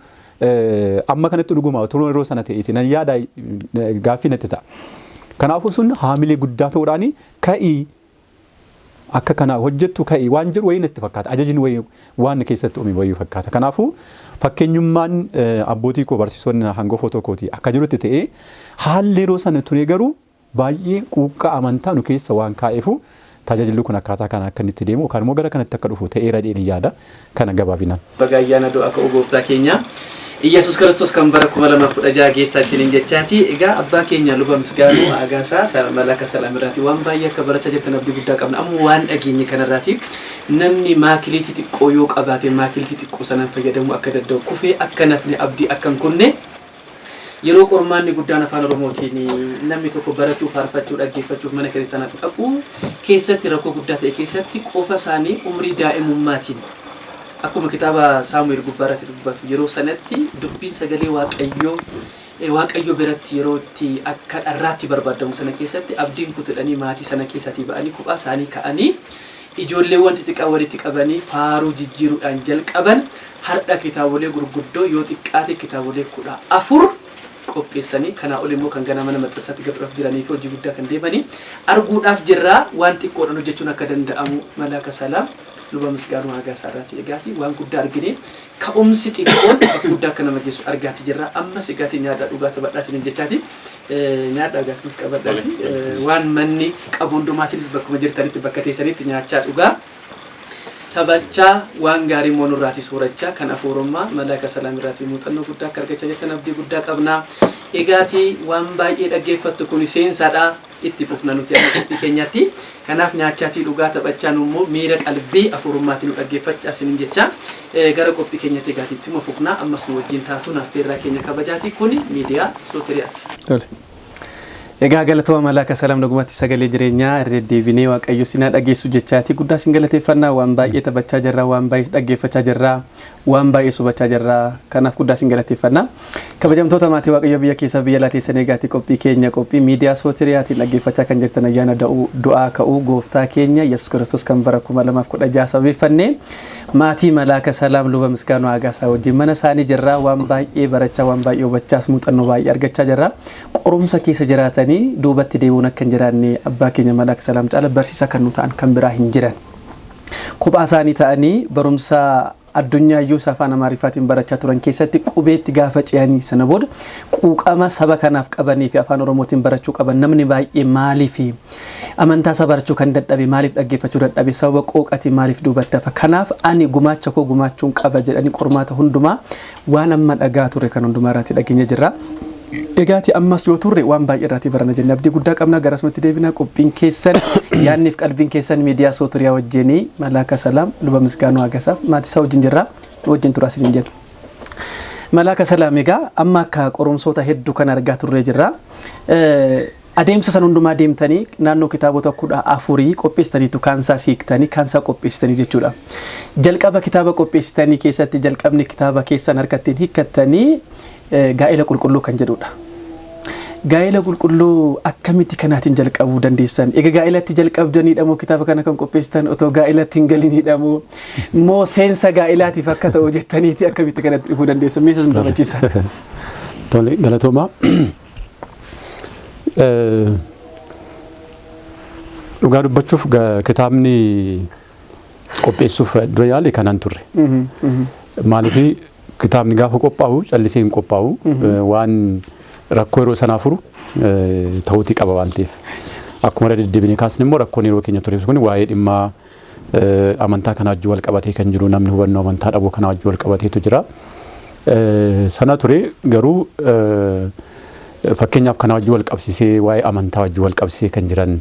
amma kanatti dhuguma otoo yeroo sana ta'eeti nan yaada, gaaffii natti ta'a. Kanaafuu sun haamilee guddaa ta'uudhaan ka'ii akka kana hojjettu, ka'ii waan jedhu wayii natti fakkaata. Ajajni wayii waan keessatti uume wayii fakkaata. Kanaafuu fakkeenyummaan abbootii koo, barsiisonni hangafoota kooti akka jirutti ta'ee, haalli yeroo sana ture garuu baay'ee quuqqaa amantaa nu keessa waan kaa'eefu tajaajilli kun akkaataa kana akka inni itti deemu yookaan immoo gara kanatti akka dhufu ta'eera jedheen yaada, kana gabaabinaan. Baga ayyaana du'a ka'uu gooftaa keenya Iyyasuus Kiristoos kan bara 2016 geessaa isiniin jechaati. Egaa abbaa keenya Luba Misgaanuu Aagaasaa Malaka Salaam irraati waan baay'ee akka barachaa jirtan abdii guddaa qabna. Amma waan dhageenye kanarraati namni maakiliitii xiqqoo yoo qabaate maakiliitii xiqqoo sanaan fayyadamuu akka danda'u, kufee akka nafne, abdii akka hin kunne, yeroo qormaanni guddaan afaan Oromootiin namni tokko barachuu, faarfachuu, dhaggeeffachuuf mana kiristaanaa dhaquu keessatti rakkoo guddaa ta'e keessatti qofa isaanii umrii daa'imummaatiin Akkuma kitaaba Saamu'eel gubbaa irratti dubbatu yeroo sanatti dubbiin sagalee Waaqayyoo Waaqayyo biratti yeroo itti akka dharraatti barbaadamu sana keessatti abdiin kutudhanii maatii sana keessaatii ba'anii kophaa isaanii ka'anii ijoolleewwan xixiqqaa walitti qabanii faaruu jijjiiruudhaan jalqaban har'a kitaabolee gurguddoo yoo xiqqaate kitaabolee 14 qopheessanii kanaa ol immoo kan ganaa mana maxxansaatti galuudhaaf jiranii fi hojii guddaa kan deemanii arguudhaaf jirraa waan xiqqoodhaan hojjechuun akka danda'amu Malaaka Salaam Luba Misgaanuu Hagaasaa irraati egaati waan guddaa argine ka'umsi xiqqoon bakka guddaa akka nama geessu argaati jirra ammas egaati nyaadhaa dhugaa taphadhaa isiniin jechaati nyaadhaa egaa isinis qabadhaati waan manni qabu hundumaa isinis bakkuma jirtanitti bakka teessanitti nyaachaa dhugaa taphachaa waan gaarii immoo nurraati soorachaa kan afuurummaa Malaaka Salaam irraati muuxannoo guddaa akka argachaa jirtan abdii guddaa qabna egaati waan baay'ee dhaggeeffattu kun seensaadha itti fufna nuti amma qophii keenyatti kanaaf nyaachaatii dhugaa taphachaa nu immoo miira qalbii afuurummaatiin nu dhaggeeffachaa isiniin jecha gara qophii keenyatti egaati ittuma fufna ammas nu wajjin taatu naffeerraa keenya kabajaati kuni miidiyaa Sootiriyaati. Tole. Egaa galatooma Malaaka Salaam dhugumatti sagalee jireenyaa irra deddeebinee Waaqayyo sinaa dhageessu jechaati guddaa sin galateeffannaa waan baay'ee taphachaa jirra waan baay'ee dhaggeeffachaa jirra waan baay'ee subachaa jirra kanaaf guddaa sin galateeffannaa kabajamtoota maatii Waaqayyo biyya keessaa biyya alaa teessan egaati qophii keenya qophii miidiyaa Sootiriyaatiin dhaggeeffachaa kan jirtan ayyaana du'aa ka'uu gooftaa keenya Yesuus Kiristoos kan bara 2016 sababeeffannee maatii Malaaka Salaam Luba Misgaanuu Aagaasaa wajjin mana isaanii jirra waan baay'ee barachaa waan baay'ee hubachaa muuxannoo baay'ee argachaa jirra. Qorumsa keessa jiraatanii duubatti deebi'uun akka hin jiraanne abbaa keenya Malaaka Salaam caala barsiisaa kan nu ta'an kan biraa hin jiran. Kophaa isaanii ta'anii barumsa addunyaa iyyuu isa afaan Amaariffaatiin barachaa turan keessatti qubeetti gaafa ce'anii sana booda quuqama saba kanaaf qabanii fi afaan Oromootiin barachuu qaban namni baay'ee maaliif amantaa isaa barachuu kan dadhabe maaliif dhaggeeffachuu dadhabe sababa qooqatiin maaliif duubatti hafa kanaaf ani gumaacha koo gumaachuun qaba jedhanii qormaata hundumaa waan amma dhagaa ture kan hundumaa irraati dhageenya jirra. Egaati ammas yoo turre waan baay'ee irraatii barana jenne abdii guddaa qabna garasumatti deebina qophiin keessan yaadniif qalbiin keessan miidiyaa Sootiriyaa wajjinii Malaaka Salaam Luba Misgaanuu Agasaaf maatii isaa wajjin jirra nu wajjin turaa isiniin jenna. Malaaka Salaam egaa amma akka qorumsoota hedduu kan argaa turree jirra. Adeemsa san hundumaa deemtanii naannoo kitaabota 14 qopheessitaniitu kaansaa hiiktanii kaansaa qopheessitanii jechuudha. Jalqaba kitaaba qopheessitanii keessatti jalqabni kitaaba keessan harkattiin hiikkattanii gaa'ela qulqulluu kan jedhudha. Gaa'ela qulqulluu akkamitti kanaatiin jalqabuu dandeessan? Egaa gaa'elatti jalqabdaniidha moo kitaaba kana kan qopheessitan otoo gaa'elatti hin galiniidha moo moo seensa gaa'elaatiif akka ta'u jettaniiti akkamitti kanatti dhufuu dandeessan? Mee isas nu taphachiisa. Tole galatooma. Dhugaa dubbachuuf kitaabni qopheessuuf dura yaale kanan turre. Maaliif kitaabni gaafa qophaa'u callisee hin qophaa'u waan rakkoo yeroo sanaa furu ta'uutii qaba waan ta'eef. Akkuma irra deddeebinee kaasne immoo rakkoon yeroo keenya ture kun waa'ee dhimma amantaa kanaa wajjin wal qabatee kan jiru namni hubannoo amantaa dhabuu kanaa wajjin wal qabateetu jira. Sana ture garuu fakkeenyaaf kanaa wajjin wal qabsiisee waa'ee amantaa wajjin wal qabsiisee kan jiran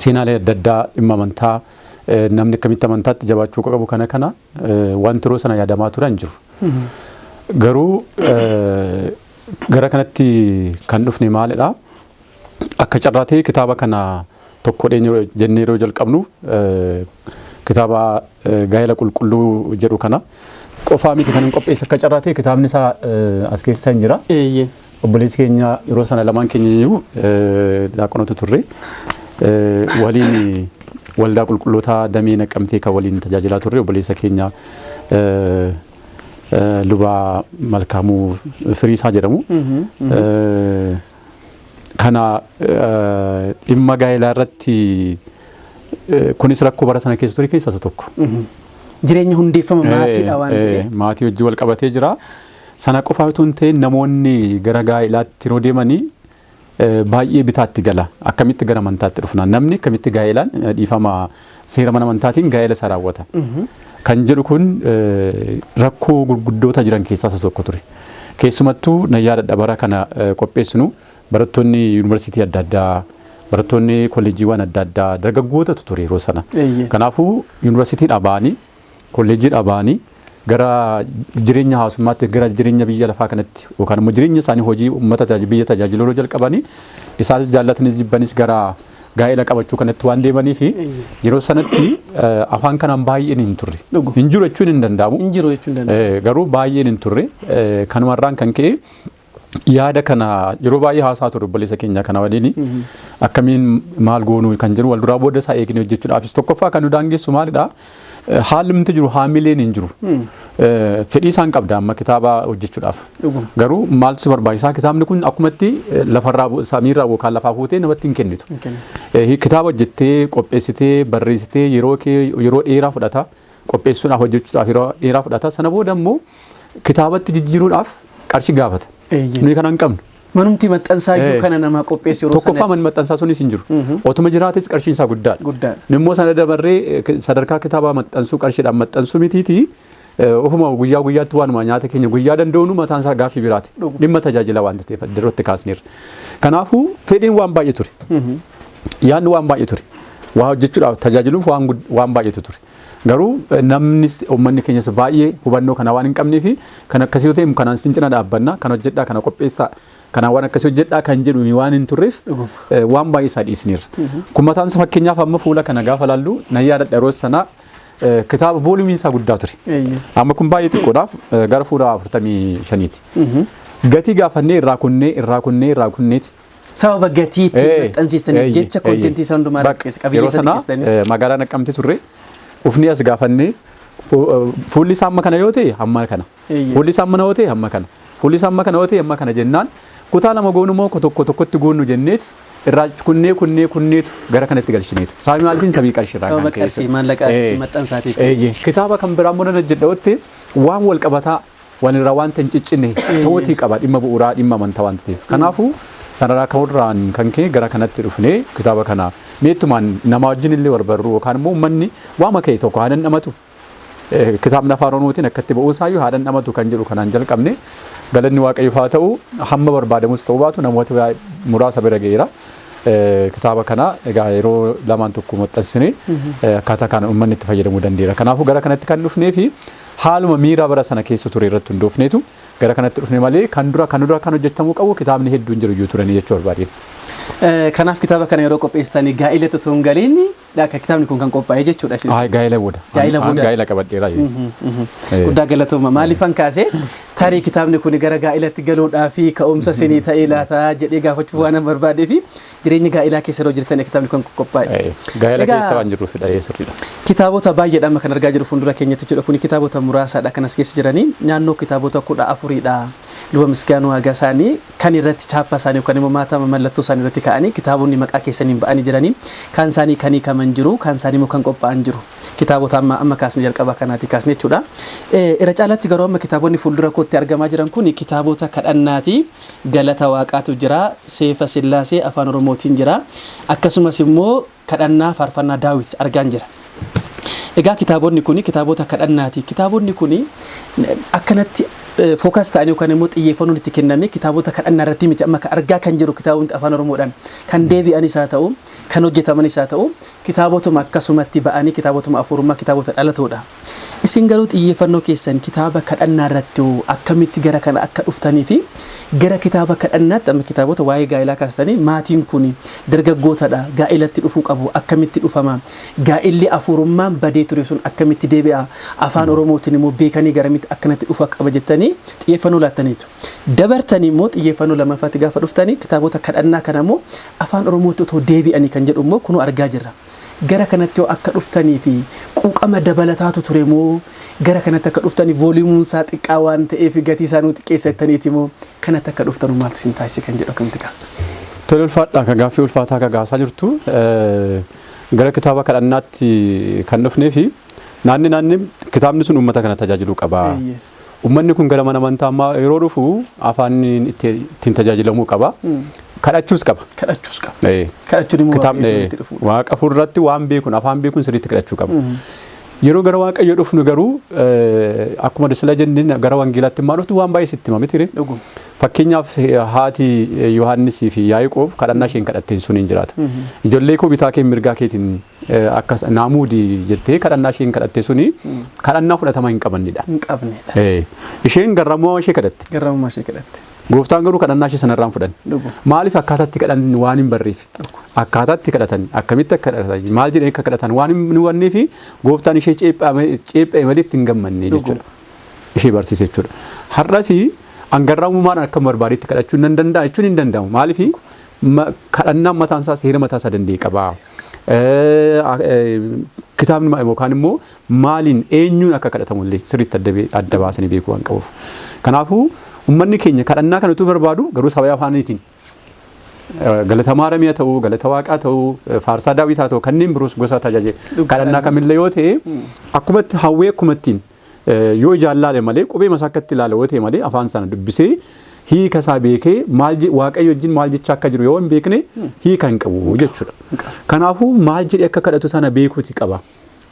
seenaalee adda addaa dhimma amantaa namni akkamitti amantaatti jabaachuu qabu kana kana wanti yeroo sana yaadamaa turan jiru. Garuu gara kanatti kan dhufne maalidha? Akka carraa ta'e kitaaba kana tokko jennee yeroo jalqabnu kitaaba gaa'ela qulqulluu jedhu kana qofaa miti kan hin qopheesse akka carraa ta'e kitaabni isaa as keessa hin jira. Obboleessi keenya yeroo sana lamaan keenya iyyuu daaqonoota turre waliin waldaa qulqulloota damee Naqamtee kan waliin tajaajilaa turre obboleessa keenya Luba Malkaamuu Firiisaa jedhamu. Kana dhimma gaa'elaa irratti kunis rakkoo bara sana keessa ture keessaa isa tokko. Jireenya hundeeffama maatiidha waan ta'eef. Maatii wajjin wal qabatee jira. Sana qofa utuu hin ta'in namoonni gara gaa'elaatti yeroo deemanii baay'ee bitaatti gala. Akkamitti gara amantaatti dhufna? Namni akkamitti gaa'elaan dhiifama seera mana amantaatiin gaa'ela isaa raawwata? Kan jedhu kun rakkoo gurguddoota jiran keessaa isa tokko ture. Keessumattuu nan yaadadha bara kana qopheessinu barattoonni yuunivarsiitii adda addaa, barattoonni kolleejjiiwwan adda addaa dargaggootatu ture yeroo sana. Kanaafuu yuunivarsiitiidhaa ba'anii kolleejjiidhaa ba'anii gara jireenya hawaasummaatti gara jireenya biyya lafaa kanatti yookaan immoo jireenya isaanii hojii uummata biyya tajaajiluu yeroo jalqabanii isaanis jaallatanis jibbanis gara gaa'ela qabachuu kanatti waan deemanii fi yeroo sanatti afaan kanaan baay'een hin turre. Hin jiru jechuun hin danda'amu. Hin jiru jechuun danda'amu. Garuu baay'een hin turre. Kanumarraan kan ka'e yaada kana yeroo baay'ee haasaa ture obboleessa keenya kana waliin akkamiin maal goonuu kan jedhu wal duraa booda isaa eegnee hojjechuudhaafis tokkoffaa kan nu daangessu maalidha? Haalli nuti jiru haamileen hin jiru. Fedhii isaan qabda amma kitaaba hojjechuudhaaf. Garuu maaltu si barbaachisaa? Kitaabni kun akkumatti lafarraa samiirraa yookaan lafaa fuutee namatti hin kennitu. Kitaaba hojjettee qopheessitee barreessitee yeroo kee yeroo dheeraa fudhata. Qopheessuudhaaf hojjechuudhaaf yeroo dheeraa fudhata. Sana booda immoo kitaabatti jijjiiruudhaaf qarshii gaafata. Nuyi kana hin qabnu. Manumti maxxansaa iyyuu kana namaa qopheessu yeroo sanatti. Tokkoffaa manni maxxansaa sunis hin jiru. Otuma jiraates qarshiin isaa guddaadha. Guddaadha. Immoo sana dabarree sadarkaa kitaabaa maxxansuu qarshiidhaan maxxansuu mitiiti. Ofuma guyyaa guyyaatti waanuma nyaata keenya guyyaa danda'uun mataan isaa gaaffii biraati. Dhimma tajaajila waan ta'eef dirrootti kaasneerra. Kanaafuu fedhiin waan baay'ee ture. Yaadni waan baay'ee ture. Waa hojjechuudhaaf tajaajiluuf waan baay'eetu ture. Garuu namnis uummanni keenyas baay'ee hubannoo kana waan hin qabnee fi kan akkasii yoo ta'e kanaan sin cina dhaabbanna kan hojjedhaa kana qopheessaa kanaan waan akkasii hojjedhaa kan jedhu waan hin turreef waan baay'ee isaa dhiisneerra. Kun mataan isaa fakkeenyaaf amma fuula kana gaafa laallu nan yaadadha yeroo sana kitaaba voolumiin isaa guddaa ture. Amma kun baay'ee xiqqoodhaaf gara fuula 45ti. Gatii gaafannee irraa kunnee irraa kunnee irraa kunneeti. Sababa gatii ittiin maxxansiistaniif jecha contentii isaa hundumaa qabiyyee isa xiqqeessitanii. Magaalaa Naqqamte turre ufni as gaafannee fuulli isaa amma kana yoo ta'e hamma kana. Fuulli isaa amma yoo ta'e hamma kana. Fuulli isaa amma kana yoo ta'e hamma kana jennaan kutaa lama goonu moo tokko tokkotti goonu jenneet irraa kunnee kunnee kunneetu gara kanatti galchineetu. Sababii maaliitiin sababii qarshii irraa kan ka'e. Sababa qarshii maallaqaa itti maxxansaatiif. Kitaaba kan biraa immoo nan hojjedha waan wal qabataa waan irraa wanta hin ciccinne ta'uutii qaba dhimma bu'uuraa dhimma amantaa waan ta'eef. Kanaafuu sanarraa ka'uurraan kan ka'e gara kanatti dhufnee kitaaba kana meettumaan nama wajjin illee wal barruu yookaan immoo uummanni waama ka'e tokko haa dhandhamatu. Kitaabni afaan Oromootiin akkatti ba'uu isaayyuu haa dhandhamatu kan jedhu kanaan jalqabne galanni Waaqayyoof haa ta'u hamma barbaadamus ta'uu baatu namoota muraasa bira ga'eera. Kitaaba kana egaa yeroo lamaan tokko maxxansine akkaataa kana uummanni itti fayyadamuu danda'eera. Kanaafuu gara kanatti kan dhufnee fi haaluma miira bara sana keessa ture irratti hundoofneetu gara kanatti dhufne malee kan dura kan hojjetamuu qabu kitaabni hedduun jiru iyyuu turanii jechuu barbaadeen. Kanaaf kitaaba kana yeroo qopheessitanii gaa'ilatti otoo hin galiin kitaabni kun kan qophaa'e jechuudha. Gaa'ila booda. Gaa'ila booda. Gaa'ila qabadheera. Guddaa galatooma. Maaliifan kaasee tarii kitaabni kun gara gaa'ilatti galuudhaa fi ka'umsa isinii ta'ee laata jedhee gaafachuuf waan barbaadee fi jireenya gaa'ilaa keessa yeroo jirtan kitaabni kun qophaa'e. Gaa'ila keessa waan jirruufidha sirriidha. Kitaabota baay'eedha amma kan argaa jiru fuuldura keenyatti jechuudha. Kun kitaabota muraasaadha kan as keessa jiranii naannoo kitaabota 14dha. Luba Misgaanuu Hagasaanii kan irratti chaappaa isaanii yookaan immoo maatama mallattoo isaanii irratti kaa'anii kitaabonni maqaa keessaniin ba'anii jiranii kaan isaanii kan hiikaman jiru kaan isaanii immoo kan qophaa'an jiru kitaabota amma kaasne jalqabaa kanaati kaasne jechuudha. Irra caalaatti garuu amma kitaabonni fuuldura kootti argamaa jiran kun kitaabota kadhannaati galata waaqaatu jira seefa sillaasee afaan Oromootiin jira akkasumas immoo kadhannaa faarfannaa Daawit argaan jira. Egaa kitaabonni kun kitaabota kadhannaati. Kitaabonni kun akkanatti focus ta'anii yookaan immoo xiyyeeffannoon itti kenname kitaabota kadhannaa irratti miti amma argaa kan jiru kitaabonni afaan Oromoodhaan kan deebi'anis haa ta'u kan hojjetamanis haa ta'u kitaabotuma akkasumatti ba'anii kitaabotuma afuurummaa kitaabota dhalatoodha. Isin garuu xiyyeeffannoo keessan kitaaba kadhannaa irratti akkamitti gara kana akka dhuftanii fi gara kitaaba kadhannaatti amma kitaabota waa'ee gaa'ilaa kaasanii maatiin kun dargaggootadha gaa'ilatti dhufuu qabu akkamitti dhufama gaa'illi afuurummaan badee ture sun akkamitti deebi'a afaan Oromootiin immoo beekanii garamitti akkanatti dhufuu qaba jettanii xiyyeeffannoo laattaniitu. Dabartanii immoo xiyyeeffannoo lammaffaatti gaafa dhuftanii kitaabota kadhannaa kana immoo afaan Oromootti otoo deebi'anii kan jedhu immoo kunuu argaa jirra. Gara kanatti yoo akka dhuftanii fi quuqama dabalataatu ture moo gara kanatti akka dhuftanii vooliumuun isaa xiqqaa waan ta'eef gatii isaa nuu xiqqeessattaniiti moo kanatti akka dhuftanu maaltu isin taasise kan jedhu akkamitti kaasta? Tole ulfaadha kan gaaffii ulfaataa kan gaasaa jirtu gara kitaaba kadhannaatti kan dhufnee fi naanni kitaabni sun uummata kana tajaajiluu qaba. Uummanni kun gara mana amantaa ammaa yeroo dhufu afaan ittiin tajaajilamuu qaba. Kadhachuus qaba. Kadhachuus qaba. Kadhachuun immoo kitaabni waaqa fuulduratti waan beekuun afaan beekuun sirriitti kadhachuu qaba. Yeroo gara waaqayyoo dhufnu garuu akkuma sila jennee gara wangeelaatti immoo dhuftu waan baay'ee sitti hima miti ree. Fakkeenyaaf haati Yohaannisii fi Yaaqoob kadhannaa isheen kadhatteen sun hin jiraata. Ijoollee koo bitaa kee mirgaa keetiin akkas naamuudi jettee kadhannaa isheen kadhatte suni kadhannaa fudhatama hin qabannidha. Hin qabnedha. Isheen garramummaa ishee kadhatte. Garramummaa ishee kadhatte. Gooftaan garuu kadhannaa ishee sanarraa hin fudhanne. Maaliif akkaataatti kadhan waan hin barreef. Akkaataatti kadhatan akkamitti akka kadhatan maal jedhanii akka kadhatan waan hin hubanneef gooftaan ishee ceepha'e malee itti hin gammanne jechuudha. Ishee barsiise jechuudha. Har'as angarraamummaadhaan akka barbaadetti kadhachuu nan danda'a jechuun hin danda'amu. Maaliif kadhannaan mataan isaa seera mataa isaa danda'e qaba. Kitaabni yookaan immoo maaliin eenyuun akka kadhatamu illee sirriitti adda baasanii beekuu waan qabuuf. Kanaafuu uummanni keenya kadhannaa kana utuu barbaadu garuu sababa afaaniitiin galata Maariyaamii ta'uu, galata Waaqaa ta'uu, faarsaa Daawitaa ta'uu kanneen biroos gosa tajaajila kadhannaa kamillee yoo ta'e akkumatti hawwee akkumattiin yoo ijaan laale malee qubee masaa akkatti ilaale yoo ta'e malee afaan sana dubbisee hiika isaa beekee maal Waaqayyo wajjin maal jecha akka jiru yoo hin beekne hiika hin qabu jechuudha. Kanaafuu maal jedhee akka kadhatu sana beekuuti qaba.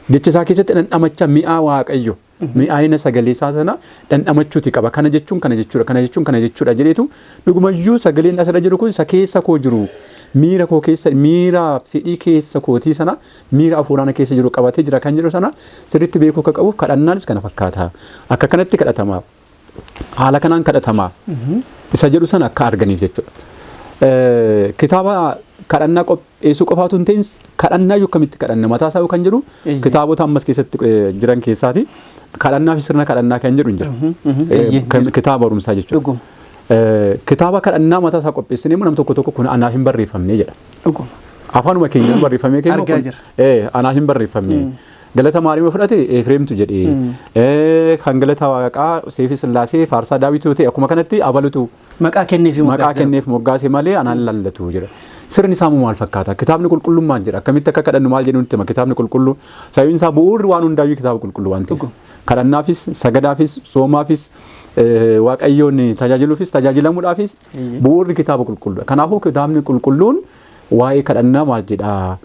Jecha isaa keessatti dhandhamacha mi'aa Waaqayyo mi'aayina sagalee isaa sana dhandhamachuuti qaba. Kana jechuun kana jechuudha, kana jechuun kana jechuudha jedheetu dhugumayyuu sagaleen asirra jiru kun isa keessa koo jiru miira koo keessa miira fedhii keessa kootii sana miira afuuraana keessa jiru qabatee jira kan jedhu sana sirriitti beekuu akka qabuuf kadhannaanis kana fakkaata. Akka kanatti kadhatama. Haala kanaan kadhatama. Isa jedhu sana akka arganiif jechuudha. Kitaaba kadhannaa qopheessuu qofaatu hin ta'in kadhannaa iyyuu akkamitti kadhanna mataa isaa kan jedhu kitaabota ammas keessatti jiran keessaati. Kadhannaa fi sirna kadhannaa kan jedhu hin jiru. Kitaaba barumsaa jechuudha. Kitaaba kadhannaa mataa isaa qopheessinee immoo nam tokko tokko kun anaaf hin barreeffamne jedha. Afaanuma keenyaan barreeffamee kennu kun anaaf hin barreeffamne. Galata Maariyaam fudhate Efreemtu jedhee kan galata Waaqaa Seefi Sillaasee faarsaa Daawituu ta'e akkuma kanatti abalutu maqaa kenneef maqaa kenneef moggaase malee anaan lallatu jedha. Sirni isaa maal fakkaata? Kitaabni qulqullummaan jedha. Akkamitti akka kadhannu maal jedhu nutti hima kitaabni qulqulluu. Sababiin isaa bu'uurri waan hundaayyuu kitaaba qulqulluu waan ta'eef. Kadhannaafis, sagadaafis, soomaafis, Waaqayyoon tajaajiluufis, tajaajilamuudhaafis bu'uurri kitaaba qulqulluudha. Kanaafuu kitaabni qulqulluun waa'ee kadhannaa maal jedhaa?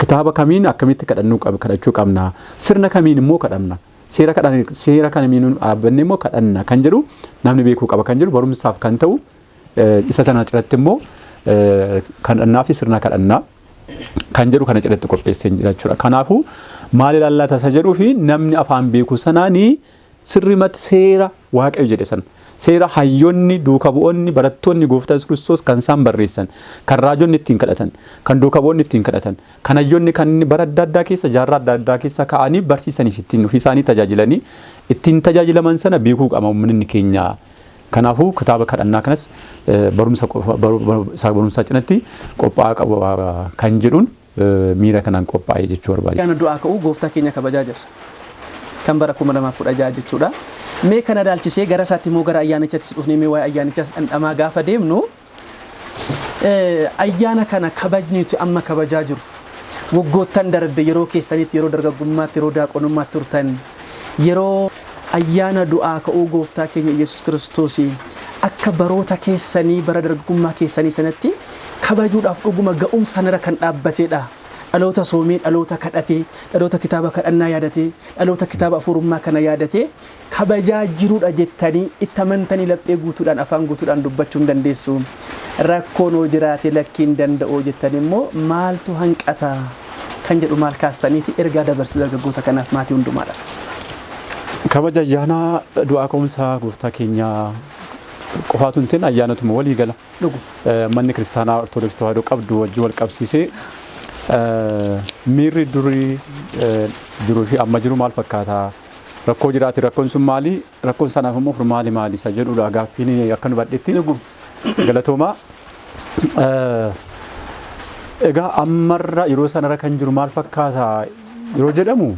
Kitaaba kamiin akkamitti kadhannuu kadhachuu qabna? Sirna kamiin immoo kadhanna? Seera kadhan seera kamiin dhaabbanne immoo kadhanna kan jedhu namni beekuu qaba kan jedhu barumsaaf kan ta'u isa sana cinatti immoo kadhannaa fi sirna kadhannaa kan jedhu kana cinatti qopheessee jira jechuudha. Kanaafuu maal ilaallata isa jedhuu fi namni afaan beeku sanaanii sirrimatti seera Waaqayyo jedhe sana seera hayyoonni duuka bu'oonni barattoonni gooftaa Yesuus Kiristoos kan isaan barreessan kan raajonni ittiin kadhatan kan duuka bu'oonni ittiin kadhatan kan hayyoonni kan bara adda addaa keessa jaarraa adda addaa keessa ka'anii barsiisaniif ittiin ofii isaanii tajaajilanii ittiin tajaajilaman sana beekuu qaba uummanni keenya. Kanaafuu kitaaba kadhannaa kanas barumsa barumsaa cinatti qophaa'aa qaba kan jedhuun miira kanaan qophaa'ee jechuu barbaade. Ayyaana du'aa ka'uu gooftaa keenya kabajaa jirra. Kan bara 2016 jechuudha. Mee kana ilaalchisee gara isaatti immoo gara ayyaanichaattis dhufnee mee waa'ee ayyaanichaas dhandhamaa gaafa deemnu ayyaana kana kabajniitu amma kabajaa jiru. Waggoottan darbe yeroo keessanitti yeroo dargaggummaatti yeroo daaqonummaatti turtan yeroo ayyaana du'aa ka'uu gooftaa keenya Yesuus Kiristoosii akka baroota keessanii bara dargaggummaa keessanii sanatti kabajuudhaaf dhuguma ga'umsa sanarra kan dhaabbatedha. Dhaloota soomee, dhaloota kadhatee, dhaloota kitaaba kadhannaa yaadatee, dhaloota kitaaba afuurummaa kana yaadatee kabajaa jirudha jettanii itti amantanii laphee guutuudhaan afaan guutuudhaan dubbachuu hin dandeessu. Rakkoon hoo jiraate lakkiin danda'oo jettan immoo maaltu hanqata kan jedhu maal kaastaniiti ergaa dabarsi dargaggoota kanaaf maatii hundumaadha. Kabaja ayyaana du'aa ka'umsa gooftaa keenyaa qofaatu hin ta'in ayyaanatuma walii gala. Manni kiristaanaa Ortodoksii Tawaahidoo qabdu wajjin wal qabsiisee miirri durii jiruu fi amma jiru maal fakkaata? Rakkoo jiraate rakkoon sun maali? Rakkoon sanaaf immoo furmaali maali? Isa jedhudha gaaffiin akka nu badhetti. Galatoomaa. Egaa ammarra yeroo sanarra kan jiru maal fakkaata yeroo jedhamu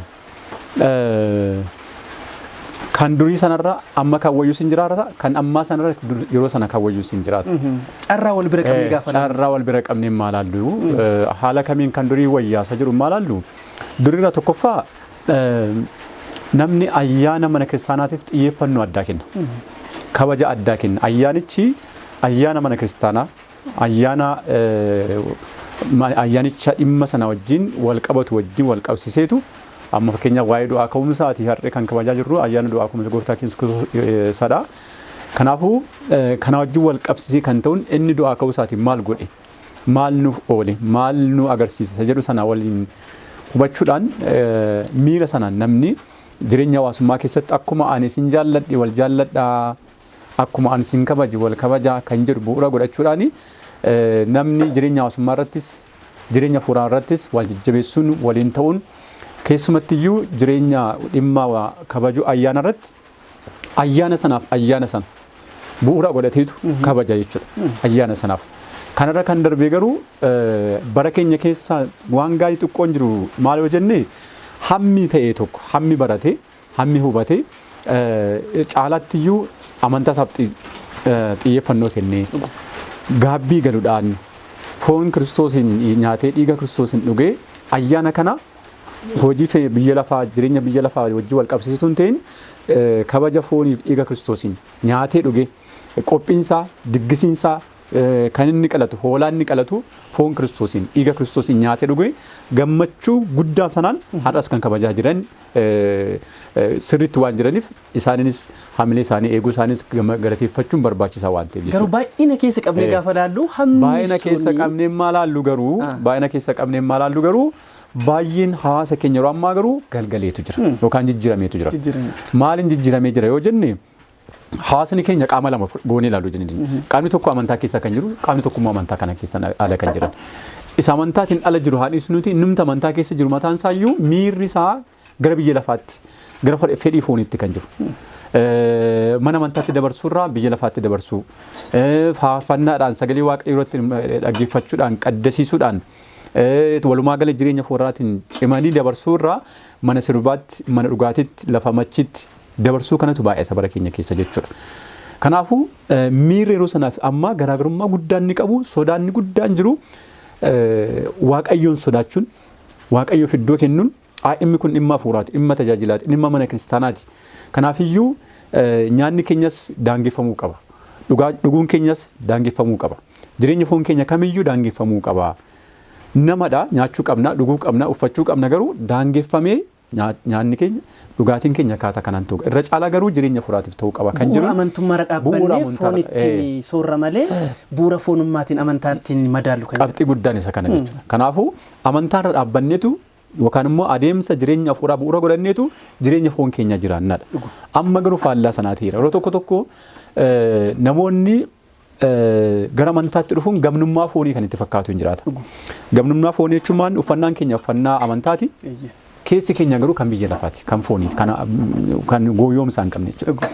kan durii sanarra amma kan wayyuu sin jiraata kan ammaa sanarra yeroo sana kan wayyuu sin jiraata. Carraa wal bira qabnee gaafa laallu. Carraa wal bira qabnee maal laallu haala kamiin kan durii wayyaa isa jedhu maal laallu duriirra tokkoffaa namni ayyaana mana kiristaanaatiif xiyyeeffannoo addaa kenna. Kabaja addaa kenna. Ayyaanichi ayyaana mana kiristaanaa ayyaana ayyaanicha dhimma sana wajjin wal qabatu wajjin wal qabsiiseetu amma fakkeenyaaf waa'ee du'aa ka'umsaati har'ee kan kabajaa jirru ayyaana du'aa ka'umsa gooftaa keenya Kiristoos Kanaafuu kana wajjin wal qabsiisee kan ta'uun inni du'aa ka'uusaatiin maal godhe maal nuuf oole maal nu agarsiisa isa jedhu sana waliin hubachuudhaan miira sanaan namni jireenya hawaasummaa keessatti akkuma ani isin jaalladhe wal jaalladhaa Akkuma ani sin kabaje wal kabajaa kan jedhu bu'uura godhachuudhaani namni jireenya hawaasummaa irrattis jireenya fuuraa irrattis wal jajjabeessuun waliin ta'uun keessumattiyyuu jireenya dhimma kabajuu ayyaana irratti ayyaana sanaaf ayyaana sana bu'uura godhateetu kabaja jechuudha ayyaana sanaaf. Kanarra kan darbee garuu bara keenya keessa waan gaarii xiqqoon jiru maal yoo jenne hammi ta'e tokko hammi barate hammi hubate caalaattiyyuu amantaa isaaf xiyyeeffannoo kennee gaabbii galuudhaan foon Kiristoosiin nyaatee dhiiga Kiristoosiin dhugee ayyaana kana hojii biyya lafaa jireenya biyya lafaa wajjin wal qabsiisuu hin ta'in kabaja fooniif dhiiga Kiristoosiin nyaatee dhugee qophiinsaa diggisiinsaa kan inni qalatu hoolaan inni qalatu foon Kiristoosiin dhiiga Kiristoosiin nyaatee dhugee gammachuu guddaa sanaan har'as kan kabajaa jiran sirriitti waan jiraniif isaaniinis hamilee isaanii eeguu isaanis galateeffachuun barbaachisaa waan ta'eef. Garuu baay'ina keessa qabnee gaafa laallu hammi Baay'ina keessa qabnee maal laallu garuu baay'ina keessa qabnee maal laallu garuu baay'een hawaasa keenya yeroo ammaa garuu galgaleetu jira yookaan jijjiirameetu jira. Maaliin jijjiiramee jira yoo jenne hawaasni keenya qaama lama goonee ilaaluu jenna. Qaamni tokko amantaa keessa kan jiru, qaamni tokko immoo amantaa kana keessa ala kan jiran. Isa amantaatiin ala jiru haa dhiisnu nuti innumti amantaa keessa jiru mataan isaayyuu miirri isaa gara biyya lafaatti gara fedhii fooniitti kan jiru. Mana amantaatti dabarsuurraa biyya lafaatti dabarsuu, faarfannaadhaan sagalee waaqayyoo irratti dhaggeeffachuudhaan qaddasiisuudhaan walumaa gala jireenya fooraatiin cimanii dabarsuurraa mana sirbaatti, mana dhugaatiitti, lafa machiitti dabarsuu kanatu baay'ata bara keenya keessa jechuudha. Kanaafuu miirri yeroo sanaaf ammaa garaagarummaa guddaan inni qabu sodaan inni guddaan jiru waaqayyoon sodaachuun waaqayyoof iddoo kennuun dhimmi kun dhimma hafuuraati, dhimma tajaajilaati, dhimma mana kiristaanaati. Kanaafiyyuu nyaanni keenyas daangeffamuu qaba. Dhuguun keenyas daangeffamuu qaba. Jireenya foon keenya kamiyyuu daangeffamuu qaba. Namadha nyaachuu qabna, dhuguu qabna, uffachuu qabna garuu daangeffamee nyaanni keenya dhugaatiin keenya akkaataa kanaan ta'uu irra caalaa garuu jireenya furaatiif ta'uu qaba kan jiru. Bu'uura amantummaarra dhaabbannee foon ittiin soorra malee bu'uura foonummaatiin amantaattiin madaallu kan jedhu. Qabxii guddaan isa kana jechuudha. Kanaafuu amantaarra dhaabbanneetu yookaan immoo adeemsa jireenya hafuuraa bu'uura godhanneetu jireenya foon keenya jiraannadha. Amma garuu faallaa sanaa ta'eera. Yeroo tokko tokko namoonni gara amantaatti dhufuun gamnummaa foonii kan itti fakkaatu hin jiraata. Gamnummaa foonii jechuun maal uffannaan keenya uffannaa amantaati. Keessi keenya garuu kan biyya lafaati, kan fooniiti, kan gooyoomsaa hin qabne jechuudha.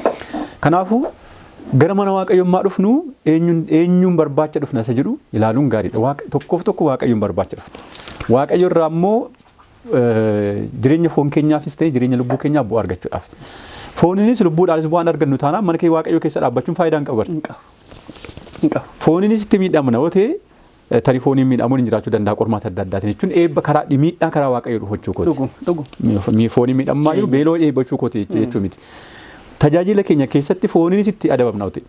Kanaafuu gara mana waaqayyummaa dhufnu eenyuun barbaacha dhufna isa jedhu ilaaluun gaariidha. Tokkoof tokko waaqayyoon barbaacha dhufna. Waaqayyo irraa immoo jireenya foon keenyaafis ta'e jireenya lubbuu keenyaaf bu'aa argachuudhaaf. Fooninis lubbuudhaanis bu'aan argannu taanaan mana kee waaqayyoo keessa dhaabbachuun faayidaa hin qabu. Fooninis itti miidhamna yoo ta'e tarii fooniin miidhamuun hin jiraachuu danda'a qormaata adda addaatiin jechuun eebba karaa miidhaa karaa waaqayyoo dhufu jechuu kooti. Fooniin miidhamaa jiru beeloo eebbachuu kooti jechuu miti. Tajaajila keenya keessatti fooniinis itti adabamna yoo ta'e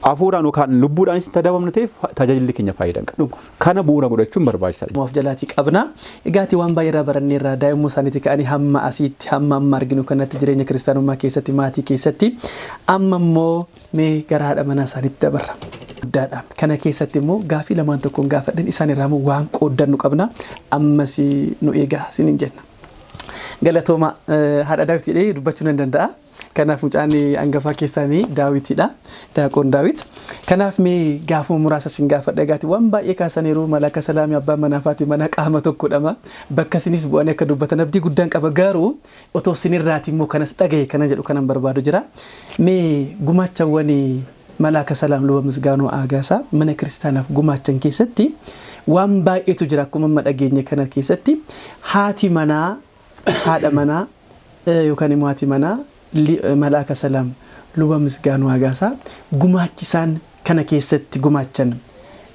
hafuuraan yookaan lubbuudhaanis itti adabamna ta'e tajaajilli keenya faayidaa hin qabu. Kana bu'uura godhachuun barbaachisaadha. Of jalaatii qabna. Egaatii waan baay'ee irraa baranneerraa daa'immoo isaaniitii ka'anii hamma asiitti hamma amma arginu kanatti jireenya kiristaanummaa keessatti maatii keessatti amma immoo mee gara haadha manaa isaaniitti dabarra. Guddaadha. Kana keessatti immoo gaafii lamaan tokkoon gaafadhan isaan irraa immoo waan qooddannu qabna. Ammas nu eegaa isiniin jenna. Galatooma haadha Daawit jedhee dubbachuu nan danda'a. Kanaaf mucaan hangafaa keessaanii Daawitidha. Daaqoon Daawit. Kanaaf mee gaafuma muraasa sin gaafadha. Egaati waan baay'ee kaasaniiru Malaaka Salaamii abbaan manaa faati mana qaama tokkodhama. Bakka isinis bu'anii akka dubbatan abdii guddaan qaba. Garuu otoo sinirraati immoo kanas dhagaye kanan jedhu kanan barbaadu jira. Mee gumaachawwan Malaaka Salaam Luba Misgaanuu Aagaasaa mana kiristaanaaf gumaachan keessatti waan baay'eetu jira akkuma amma dhageenye kana keessatti haati manaa haadha manaa yookaan immoo haati manaa Malaaka Salaam Luba Misgaanuu Aagaasaa gumaachisaan kana keessatti gumaachan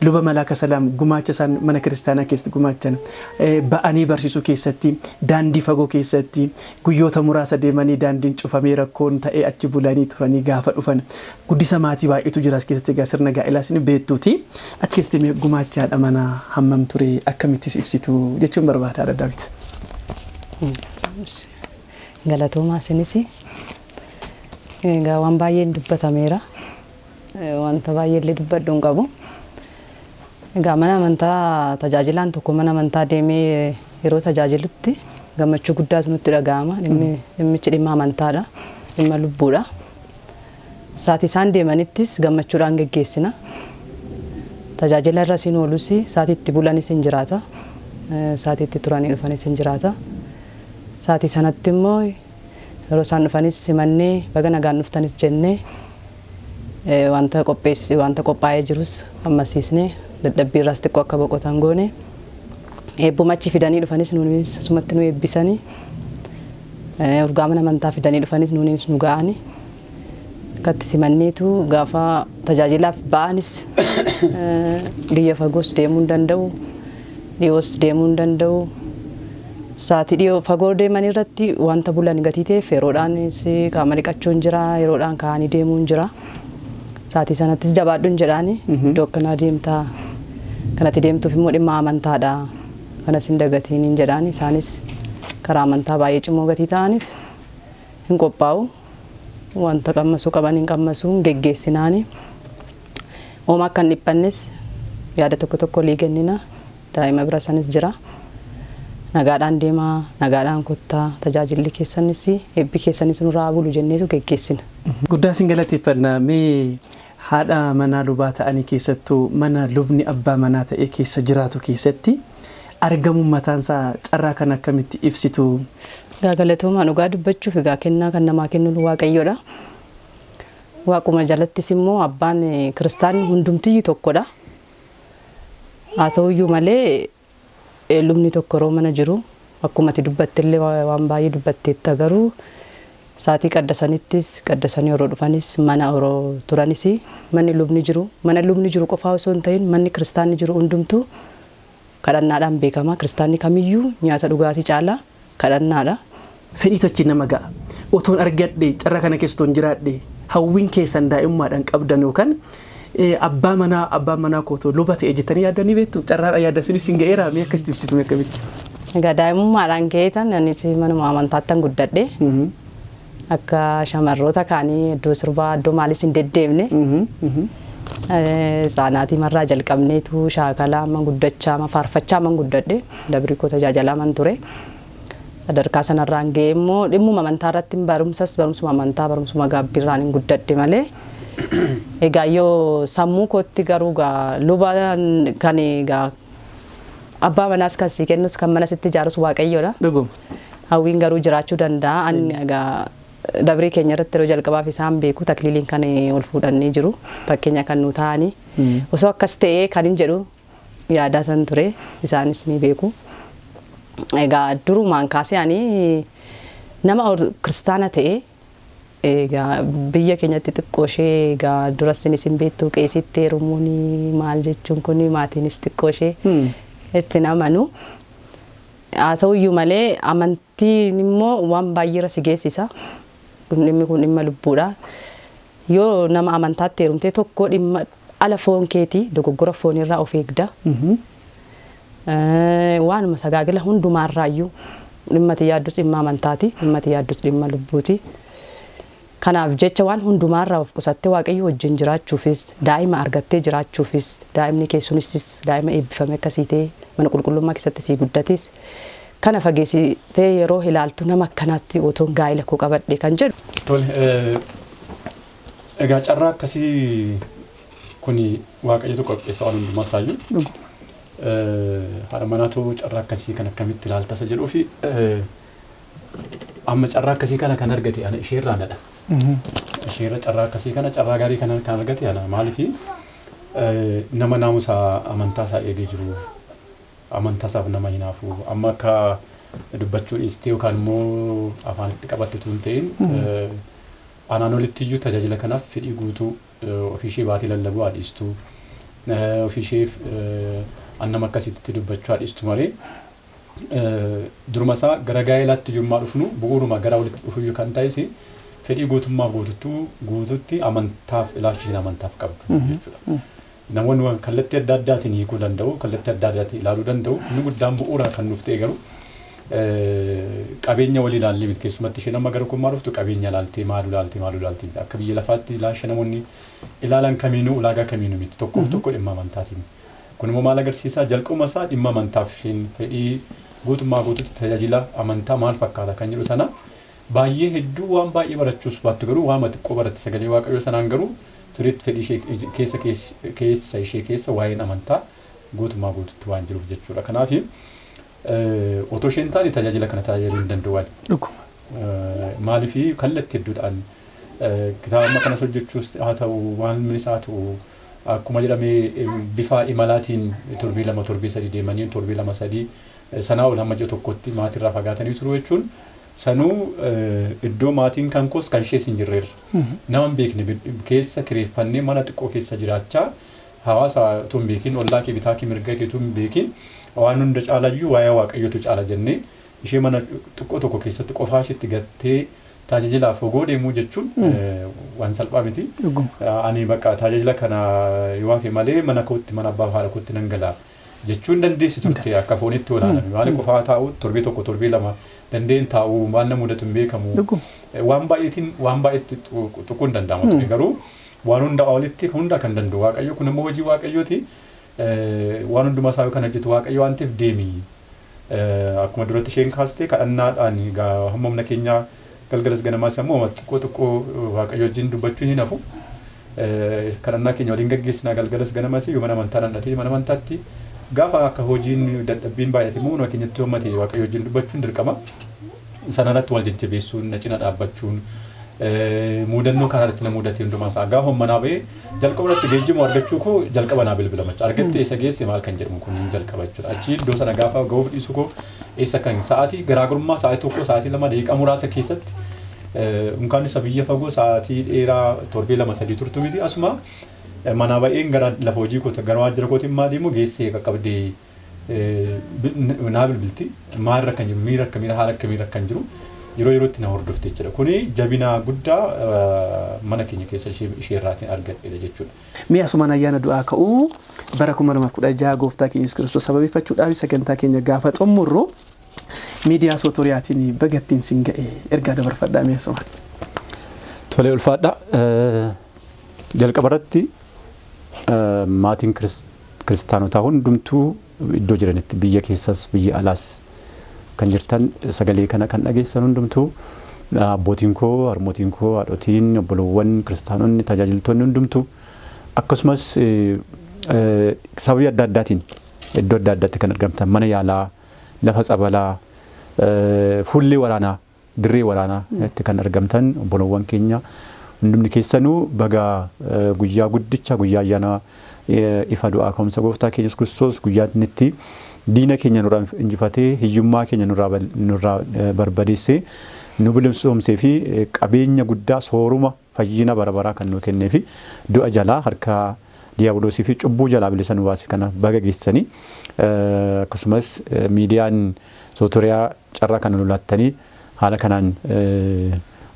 Luba Malaaka Salaam gumaacha isaan mana kiristaanaa keessatti gumaachan ba'anii barsiisuu keessatti daandii fagoo keessatti guyyoota muraasa deemanii daandiin cufamee rakkoon ta'ee achi bulanii turanii gaafa dhufan guddisa maatii baay'eetu jira as keessatti egaa sirna gaa'elaas ni beektuuti achi keessatti mee gumaacha haadha manaa hammam ture akkamittis ibsitu jechuun barbaada haadha Daawit. Galatoomaa isinis egaa waan baay'een dubbatameera. Wanta baay'eellee dubbadhu hin qabu. Egaa mana amantaa tajaajilaan tokko mana amantaa deemee yeroo tajaajilutti gammachuu guddaatu nutti dhaga'ama. Dhimmichi dhimma amantaadha. Dhimma lubbuudha. Sa'aatii isaan deemanittis gammachuudhaan geggeessina. Tajaajila irra siin oolus sa'aatii itti bulanis hin jiraata. Sa'aatii itti turanii dhufanis hin jiraata. Sa'aatii sanatti immoo yeroo isaan dhufanis simannee baga nagaan dhuftanis jennee wanta qopheessi wanta qophaa'ee jirus ammasiisnee dadhabbii irraas xiqqoo akka boqotan goone eebbuma achi fidanii dhufanis nuunis asumatti nu eebbisanii urgaa mana amantaa fidanii dhufanis nuunis nu ga'anii akkatti simanneetu gaafa tajaajilaaf ba'anis biyya fagoos deemuu hin danda'u, dhiyoos deemuu hin danda'u. Sa'aatii dhiyoo fagoo deeman irratti wanta bulan gatii ta'eef yeroodhaanis qaama dhiqachuun jira, yeroodhaan ka'anii deemuun jira. Sa'aatii sanattis jabaadhuun jedhaani, iddoo akkanaa deemtaa, kanatti deemtuuf immoo dhimma amantaadha, kanas hin dagatiin hin jedhaani. Isaanis karaa amantaa baay'ee cimoo gatii ta'aniif hin qophaa'u. Wanta qammasuu qaban hin qammasuu, hin geggeessinaani. Homaa akka hin dhiphannes yaada tokko tokko olii kennina. Daa'ima bira sanis jira. Nagaadhaan deemaa, nagaadhaan kottaa, tajaajilli keessanis eebbi keessanis nurraa bulu jenneetu geggeessina. Guddaa isin galateeffanna. Mee haadha manaa lubaa ta'anii keessattuu mana lubni abbaa manaa ta'e keessa jiraatu keessatti argamuun mataansaa carraa kan akkamitti ibsitu? Egaa galatoomaa, dhugaa dubbachuuf egaa kennaa kan namaa kennuun Waaqayyoodha. Waaquma jalattis immoo abbaan kiristaanni hundumtiyyuu tokkodha. Haa ta'uyyuu malee lubni tokko yeroo mana jiru akkuma ati dubbattellee waan baay'ee dubbatteetta, garuu sa'aatii qaddasanittis qaddasanii yeroo dhufanis mana yeroo turanis manni lubni jiru, mana lubni jiru qofaa osoo hin ta'in manni kiristaanni jiru hundumtuu kadhannaadhaan beekama. Kiristaanni kamiyyuu nyaata dhugaatii caalaa kadhannaadha. Fedhii tochi nama ga'a. Otoon argadhe, carraa kana keessa otoon jiraadhe, hawwiin keessan daa'immaadhaan qabdan yookaan abbaa manaa kootoo luba ta'e jettanii yaaddanii beektu? Carraadhaan yaaddan sinis hin ga'eera, mee akkasitti ibsitu, mee akkamitti? Egaa daa'imummaadhaan ka'eetan anis manuma amantaattan guddadhe. Akka shamarroota kaanii iddoo sirbaa, iddoo maalis hin deddeemne. Saanaatii marraa jalqabneetu shaakalaa amma guddachaa amma faarfachaa amma guddadhe, dabrii koo tajaajilaa man ture. Sadarkaa sanarraan ga'ee immoo dhimmuma amantaa irratti barumsas barumsuma amantaa barumsuma gaabbiirraan hin guddadhe malee. Egaa yoo sammuu kootti garuu gaa luba kan egaa abbaa manaas kan sii kennus kan mana sitti ijaarus Waaqayyoodha. Dhuguma. Hawwiin garuu jiraachuu danda'a. Ani egaa dabrii keenya irratti yeroo jalqabaaf isaan beeku, takliiliin kan ol fuudhanii jiru. Fakkeenya kan nu ta'anii. Osoo akkas ta'ee kan hin jedhu yaadatan ture, isaanis ni beeku. Egaa durumaan kaasee ani nama kiristaana ta'ee, egaa biyya keenyatti xiqqoo ishee egaa duras isin beektu, qeesitti heerumuun maal jechuun kun maatiinis xiqqoo ishee itti amanu. Haa ta'uyyuu malee amantiin immoo waan baay'eerra si geessisa. Kun dhimmi kun dhimma lubbuudha. Yoo nama amantaatti heerumtee tokko dhimma ala foon keetii dogoggora foonirraa of eegda. Waanuma sagaagila hundumaarraayyuu dhimma ati yaaddus dhimma amantaati, dhimma ati yaaddus dhimma lubbuuti. Kanaaf jecha waan hundumaarraa of qusattee Waaqayyo wajjin jiraachuufis, daa'ima argattee jiraachuufis, daa'imni kee sunis daa'ima eebbifame akkasii ta'e mana qulqullummaa keessatti sii guddates kana fageessitee yeroo ilaaltu nama akkanaatti otoon gaa'ela koo qabadhe kan jedhu. Tole, egaa carraa akkasii kuni Waaqayyotu qopheessa waan hundumaa isaayyuu. Haadha manaatu carraa akkasii kan akkamitti ilaalta isa jedhuu fi amma carraa akkasii kana kan argate ana isheerraa nadha. Isheerra carraa akkasii kana, carraa gaarii kana kan argate ana. Maaliifi, nama naamusa amantaa isaa eegee jiru, amantaa isaaf nama hinaafu, amma akka dubbachuu dhiistee yookaan immoo afaanitti qabattetu hin ta'in, anaan olitti iyyuu tajaajila kanaaf fedhii guutuu ofii ishee baatee lallabuu haa dhiistu, ofii ishee an nama akkasitti dubbachuu haa dhiistu malee, duruma isaa gara gaa'elaatti yommaa dhufnu bu'uuruma gara walitti dhufuyyuu kan ta'es fedhii guutummaa guututtuu guututti amantaaf ilaalcha isheen amantaaf qabdu jechuudha. Namoonni waan kallattii adda addaatiin hiikuu danda'u, kallattii adda addaatiin ilaaluu danda'u. Inni guddaan bu'uura kan nuuf ta'e garuu qabeenya walii ilaallee miti. Keessumatti isheen amma gara kummaa dhuftu qabeenya ilaaltee, maaluu ilaaltee, maaluu ilaaltee miti. Akka biyya lafaatti ilaalcha namoonni ilaalan kamiinuu, ulaagaa kamiinuu miti. Tokkoof tokko dhimma amantaatiin. Kun immoo maal agarsiisa? Jalqabuma isaa dhimma amantaaf isheen fedhii guutummaa guututti tajaajila amantaa maal fakkaata kan jedhu sana Baay'ee hedduu waan baay'ee barachuus baattu garuu waan xiqqoo baratte sagalee Waaqayyoo sanaan garuu sirriitti fedhii ishee keessa ishee keessa waa'een amantaa guutumaa guututti waan jiruuf jechuudha. Kanaaf otoo isheen taane tajaajila kana tajaajiluu hin danda'u. Dhuguma. Maaliif kallattii hedduudhaan kitaaba kanas hojjechuus haa ta'u, waan minis haa ta'u, akkuma jedhamee bifa imalaatiin torbii 2, torbii 3 deemanii, torbii 2, 3 sanaa ol hamma ji'a tokkotti maatiirraa fagaatanii turuu jechuun sanuu iddoo maatiin kan koos kan ishees hin jirreerra. Nama hin beekne keessa kireeffannee mana xiqqoo keessa jiraachaa, hawaasa utuu hin beekin, ollaa kee bitaa kee mirga kee utuu hin beekin, waan hunda caalayyuu waa'ee Waaqayyootu caala jennee ishee mana xiqqoo tokko keessatti qofaa isheetti gattee tajaajilaaf fogoo deemuu jechuun waan salphaa miti. Ani bakka tajaajila kana yoo hafe malee mana kootti, mana abbaa fi haadha kootti nan gala jechuun dandeessi turte akka foonitti olaaname. Maali qofaa taa'u torbee 1, torbee 2 dandeen taa'u, waan na mudatu hin beekamu. Waan baay'eetiin waan baay'eetti tuquu hin danda'amu ture, garuu waan hunda olitti hunda kan danda'u Waaqayyo, kun immoo hojii Waaqayyooti. Waan hundumaa isaa kan hojjetu Waaqayyo waan ta'eef deemi. Akkuma duratti isheen kaaste, kadhannaadhaan hamma humna keenyaa galgalas ganamaas immoo xiqqoo xiqqoo Waaqayyo wajjin dubbachuun hin hafu. Kadhannaa keenya waliin gaggeessinaa galgalas ganamaas, yoo mana amantaa dhandhatee mana amantaatti, gaafa akka hojiin dadhabbiin baay'ate immoo mana keenyatti hommate Waaqayyo wajjin dubbachuun dirqama. Sanarratti wal jajjabeessuun, na cina dhaabbachuun, mudannoo kanarratti na mudate hundumaa isaa gaafa manaa ba'ee jalqaba irratti geejjiba argachuu koo jalqaba naa bilbilama. Argatte, eessa geesse, maal kan jedhamu kun jalqaba jechuudha. Achi iddoo sana gaafa ga'uuf dhiisu koo, eessa kan sa'aatii garaagarummaa sa'aatii 1, sa'aatii 2, daqiiqaa muraasa keessatti, unkaan isa biyya fagoo sa'aatii dheeraa torbee 2, 3 turtu miti, asuma manaa ba'een gara lafa hojii koota, gara waajjira kootiin maa deemu geessee qaqqabdee naa bilbilti, maalirra kan jiru, miira akkamiirra, haala akkamiirra kan jiru yeroo yerootti na hordofte jechuudha. Kuni jabina guddaa mana keenya keessa ishee irraatiin argadheedha jechuudha. Mi'a asumaan ayyaana du'aa ka'uu bara 2016 gooftaa keenya Yesuus Kiristoos sababeeffachuudhaaf sagantaa keenya gaafa xumurru miidiyaa Sootoriyaatiin bagattiin sin ga'e ergaa dabarfadhaa mi'a asumaan. Tolee, ulfaadha. Jalqaba irratti maatiin kiristaanotaa hundumtuu iddoo jiranitti, biyya keessas biyya alaas kan jirtan, sagalee kana kan dhageessan hundumtuu, abbootiin koo, harmootiin koo, haadhotiin, obboloowwan kiristaanonni, tajaajiltoonni hundumtuu, akkasumas sababii adda addaatiin iddoo adda addaatti kan argamtan, mana yaalaa, lafa tsabalaa, fuullee waraanaa, dirree waraanaa itti kan argamtan obboloowwan keenya hundumni keessanuu, baga guyyaa guddicha, guyyaa ayyaana ifa du'aa ka'umsa gooftaa keenya Yesuus Kiristoos, guyyaa inni itti diina keenya nurraa injifatee, hiyyummaa keenya nurraa barbadeessee, nu bilisoomsee fi qabeenya guddaa, sooruma fayyina bara baraa kan nu kennee fi du'a jalaa, harka diiyaabiloosii fi cubbuu jalaa bilisa nu baase kana baga geessanii, akkasumas miidiyaan Sootoriyaa carraa kana nu laattanii haala kanaan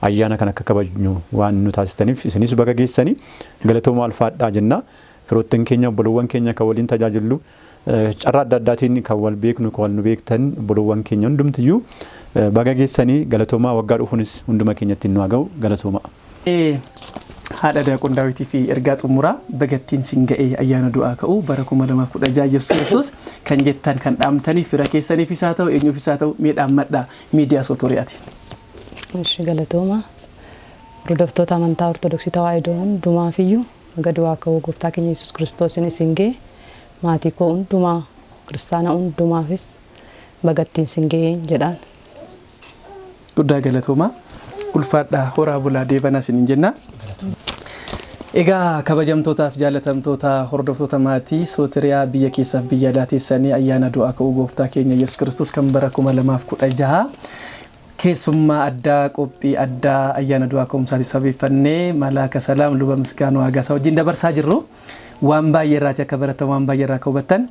ayyaana kana akka kabajnu waan nu taasistaniif isinis baga geessanii, galatoomaa, ulfaadhaa jenna. Firoottan keenya, obboloowwan keenya kan waliin tajaajillu, carraa adda addaatiin kan wal beeknu, kan wal nu beektan, obboloowwan keenya hundumtiyyuu baga geessanii, galatoomaa. Waggaa dhufuunis hunduma keenyatti nu haa ga'u, galatoomaa. Haadha Daaqon Daawitii fi ergaa xumuraa bagattiin sin ga'ee ayyaana du'aa ka'uu bara 2016 Yesuus Kiristoos kan jettan, kan dhaamtanii fira keessaniifis haa ta'u, eenyuufis haa ta'u, mee dhaammadhaa miidiyaa Sootoriyaati. Ishi, galatooma. Hordoftoota amantaa Ortodoksii Tawaahidoo hundumaafiyyuu baga du'aa ka'uu gooftaa keenya Yesuus Kiristoosiin isin ga'e. Maatii koo hundumaa, kiristaana hundumaafis bagattiin sin ga'e jedhaan. Guddaa galatoomaa. Ulfaadhaa, horaa bulaa, deebanaa isiniin jenna. Egaa kabajamtootaaf jaalatamtoota hordoftoota maatii Sootiriyaa, biyya keessaaf biyya alaa teessanii ayyaana du'aa ka'uu gooftaa keenya Yesuus Kiristoos kan bara 2016 keessummaa addaa qophii addaa ayyaana du'aa ka'umsaati sabeeffannee Malaaka Salaam Luba Misgaanuu Aagaasaa wajjin dabarsaa jirru, waan baay'ee irraati akka baratan, waan baay'ee irraa akka hubattan,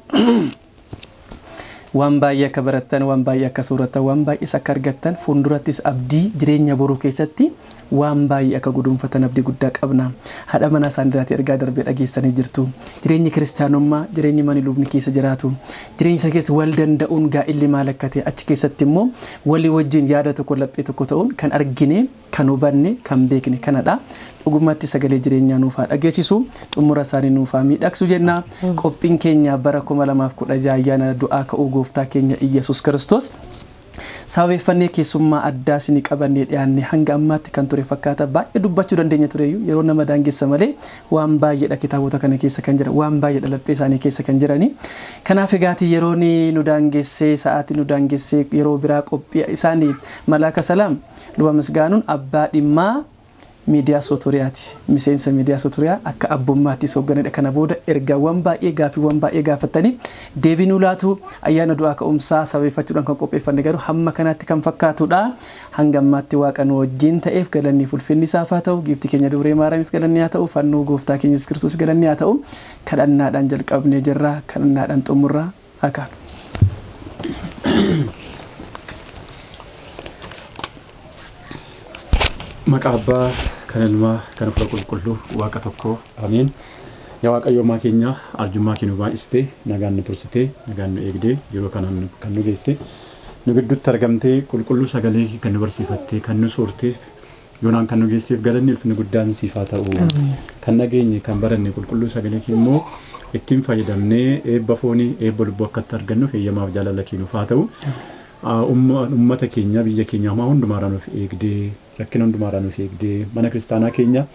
waan baay'ee akka barattan, waan baay'ee akka soorattan, waan baay'ees akka argattan, fuuldurattis abdii jireenya boruu keessatti waan baay'ee akka guduunfatan abdii guddaa qabna. Haadha manaa isaaniirraatii ergaa darbee dhageessanii jirtu. Jireenyi kiristaanummaa, jireenyi mani lubni keessa jiraatu, jireenya isa keessa wal danda'uun, gaa'illi maal akka ta'e, achi keessatti immoo walii wajjin yaada tokko, laphee tokko ta'uun kan argine, kan hubanne, kan beekne kanadha. Dhugumatti sagalee jireenyaa nuuf haa dhageessisu, xumura isaanii nuuf haa miidhagsu jenna. Qophiin keenya bara 2016 ayyaana du'aa ka'uu gooftaa keenya Iyyasuus Kiristoos Sababeeffannee keessummaa addaa isinii qabannee dhiyaanne hanga ammaatti kan ture fakkaata. Baay'ee dubbachuu dandeenya tureyyuu yeroo nama daangessa malee waan baay'eedha kitaabota kana keessa kan jiran, waan baay'eedha laphee isaanii keessa kan jirani. Kanaaf egaatii yeroo nu daangessee, sa'aatii nu daangessee, yeroo biraa qophii isaanii Malaaka Salaam Luba Misgaanuun abbaa dhimmaa miidiyaa Sootoriyaati. Miseensa miidiyaa Sootoriyaa akka abbummaattis hoogganedha. Kana booda ergaawwan baay'ee, gaaffiiwwan baay'ee gaafatanii deebii nuu laatu. Ayyaana du'aa ka'umsaa sababeeffachuudhaan kan qopheeffanne garuu hamma kanaatti kan fakkaatudha. Hanga ammaatti Waaqa nu wajjin ta'eef galanni fulfinni isaaf haa ta'u. Giiftii keenya Dubree Maariyaamiif galanni haa ta'u. Fannoo gooftaa keenya Yesuus Kiristoosiif galanni haa ta'u. Kadhannaadhaan jalqabnee jirra. Kadhannaadhaan xumurra. Haa kaanu. Maqaa Abbaa, kan Ilmaa, kan Hafuura Qulqulluu, Waaqa tokko, ameen. Yaa Waaqayyo Uumaa keenya, arjummaa kee nu baay'istee, nagaan nu tursitee, nagaan nu eegdee, yeroo kanaan kan nu geesse, nu gidduutti argamtee, qulqulluu sagalee kee kan nu barsiifattee, kan nu soorteef, yoonaan kan nu geesseef galanni ulfinni guddaan siif haa ta'u. Kan dhageenye, kan baranne qulqulluu sagalee kee immoo ittiin fayyadamnee eebba foonii, eebba lubbuu akka itti argannuuf eeyyamaaf jaalala kee nuuf haa ta'u. Uummata keenya, biyya keenya hamaa hundumaarraa nuuf eegdee, rakkina hundumaarraa nuuf eegdee, mana kiristaanaa keenya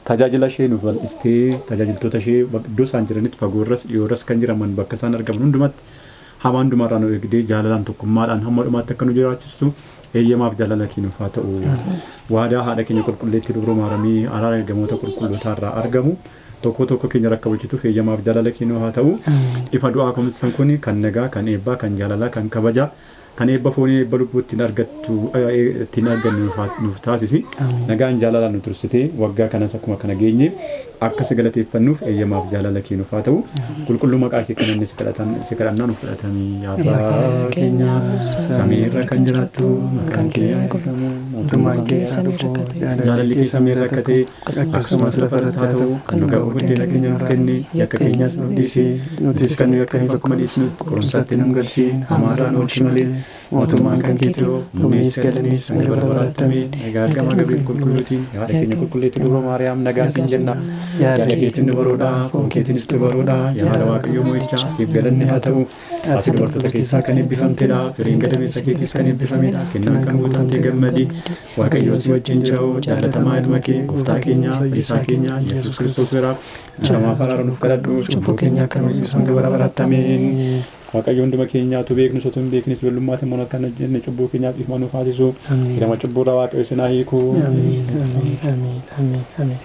tajaajila ishee nuuf bal'istee, tajaajiltoota ishee iddoo isaan jiranitti, fagoorras dhiyoorras kan jiraman, bakka isaan argaman hundumatti hamaa hundumaarraa nu eegdee, jaalalaan tokkummaadhaan hamma dhumaatti akka nu jiraachistu eeyyamaaf jaalala kee nuuf haa ta'u. Waadaa haadha keenya qulqulleettii Dubroo Maaramii, araara ergamoota qulqullootaarraa argamu tokko tokko keenya rakka bulchituuf eeyyamaaf jaalala kee nuuf haa ta'u. Ifa du'aa ka'umsan kun kan nagaa, kan eebbaa, kan jaalalaa, kan kabajaa, kan eebba foonii, eebba lubbuu ittiin argattu, ittiin argannu nuuf taasisi. Nagaan jaalalaan nu tursitee waggaa kanas akkuma kana geenye akka si galateeffannuuf eeyyamaaf jaalala kee nuuf haa ta'u. Qulqulluu maqaa kee kan inni si kadhannaa nuuf fudhatamii. Yaa Abbaa keenya samiirra kan jiraattu, maqaan kee haa eebbifamu, mootummaan kee haa dhufu, jaalalli kee samiirra akka ta'e akkasumas lafa irratti haa ta'u. Kan nu ga'u buddeena keenya nuuf kenni, yakka keenyas nuuf dhiisi, nutis kan nu yakkaniif akkuma dhiisnu, qorumsaatti nu hin galchiin, hamaarraa nu oolchi malee, mootummaan kan keetii, humnis galannis hanga bara baraatti, ameen. Nagaa ergamaa Gabriel qulqulluutiin haadha keenya qulqulleettii Dubroo Maariyaam nagaan siin jenna. Yaada keetiin dubaroodha, foon keetiinis dubaroodha. Yaa haadha Waaqayyoo mo'ichaa, siif galanni haa ta'u. Ati dubartoota keessaa kan eebbifamtedha, firiin gadameessa keetiis kan eebbifamedha. Kennaan kan guutamte gammadi, Waaqayyo si wajjin jira. Jaallatamaa ilma kee gooftaa keenya fayyisaa keenya Yesuus Kiristoos biraa namaaf araara nuuf kadhadhu, cubbuu keenya akka nu dhiisu hanga bara baraatti, ameen. Waaqayyo hunduma keenyaatu beeknus otoo hin beeknes ijoollummaatti immoo kan hojjenne cubbuu keenyaaf dhiifama nuuf haasisu. Hidhama cubbuurraa Waaqayyo isin haa hiiku. Amiin, amiin, amiin, amiin, amiin.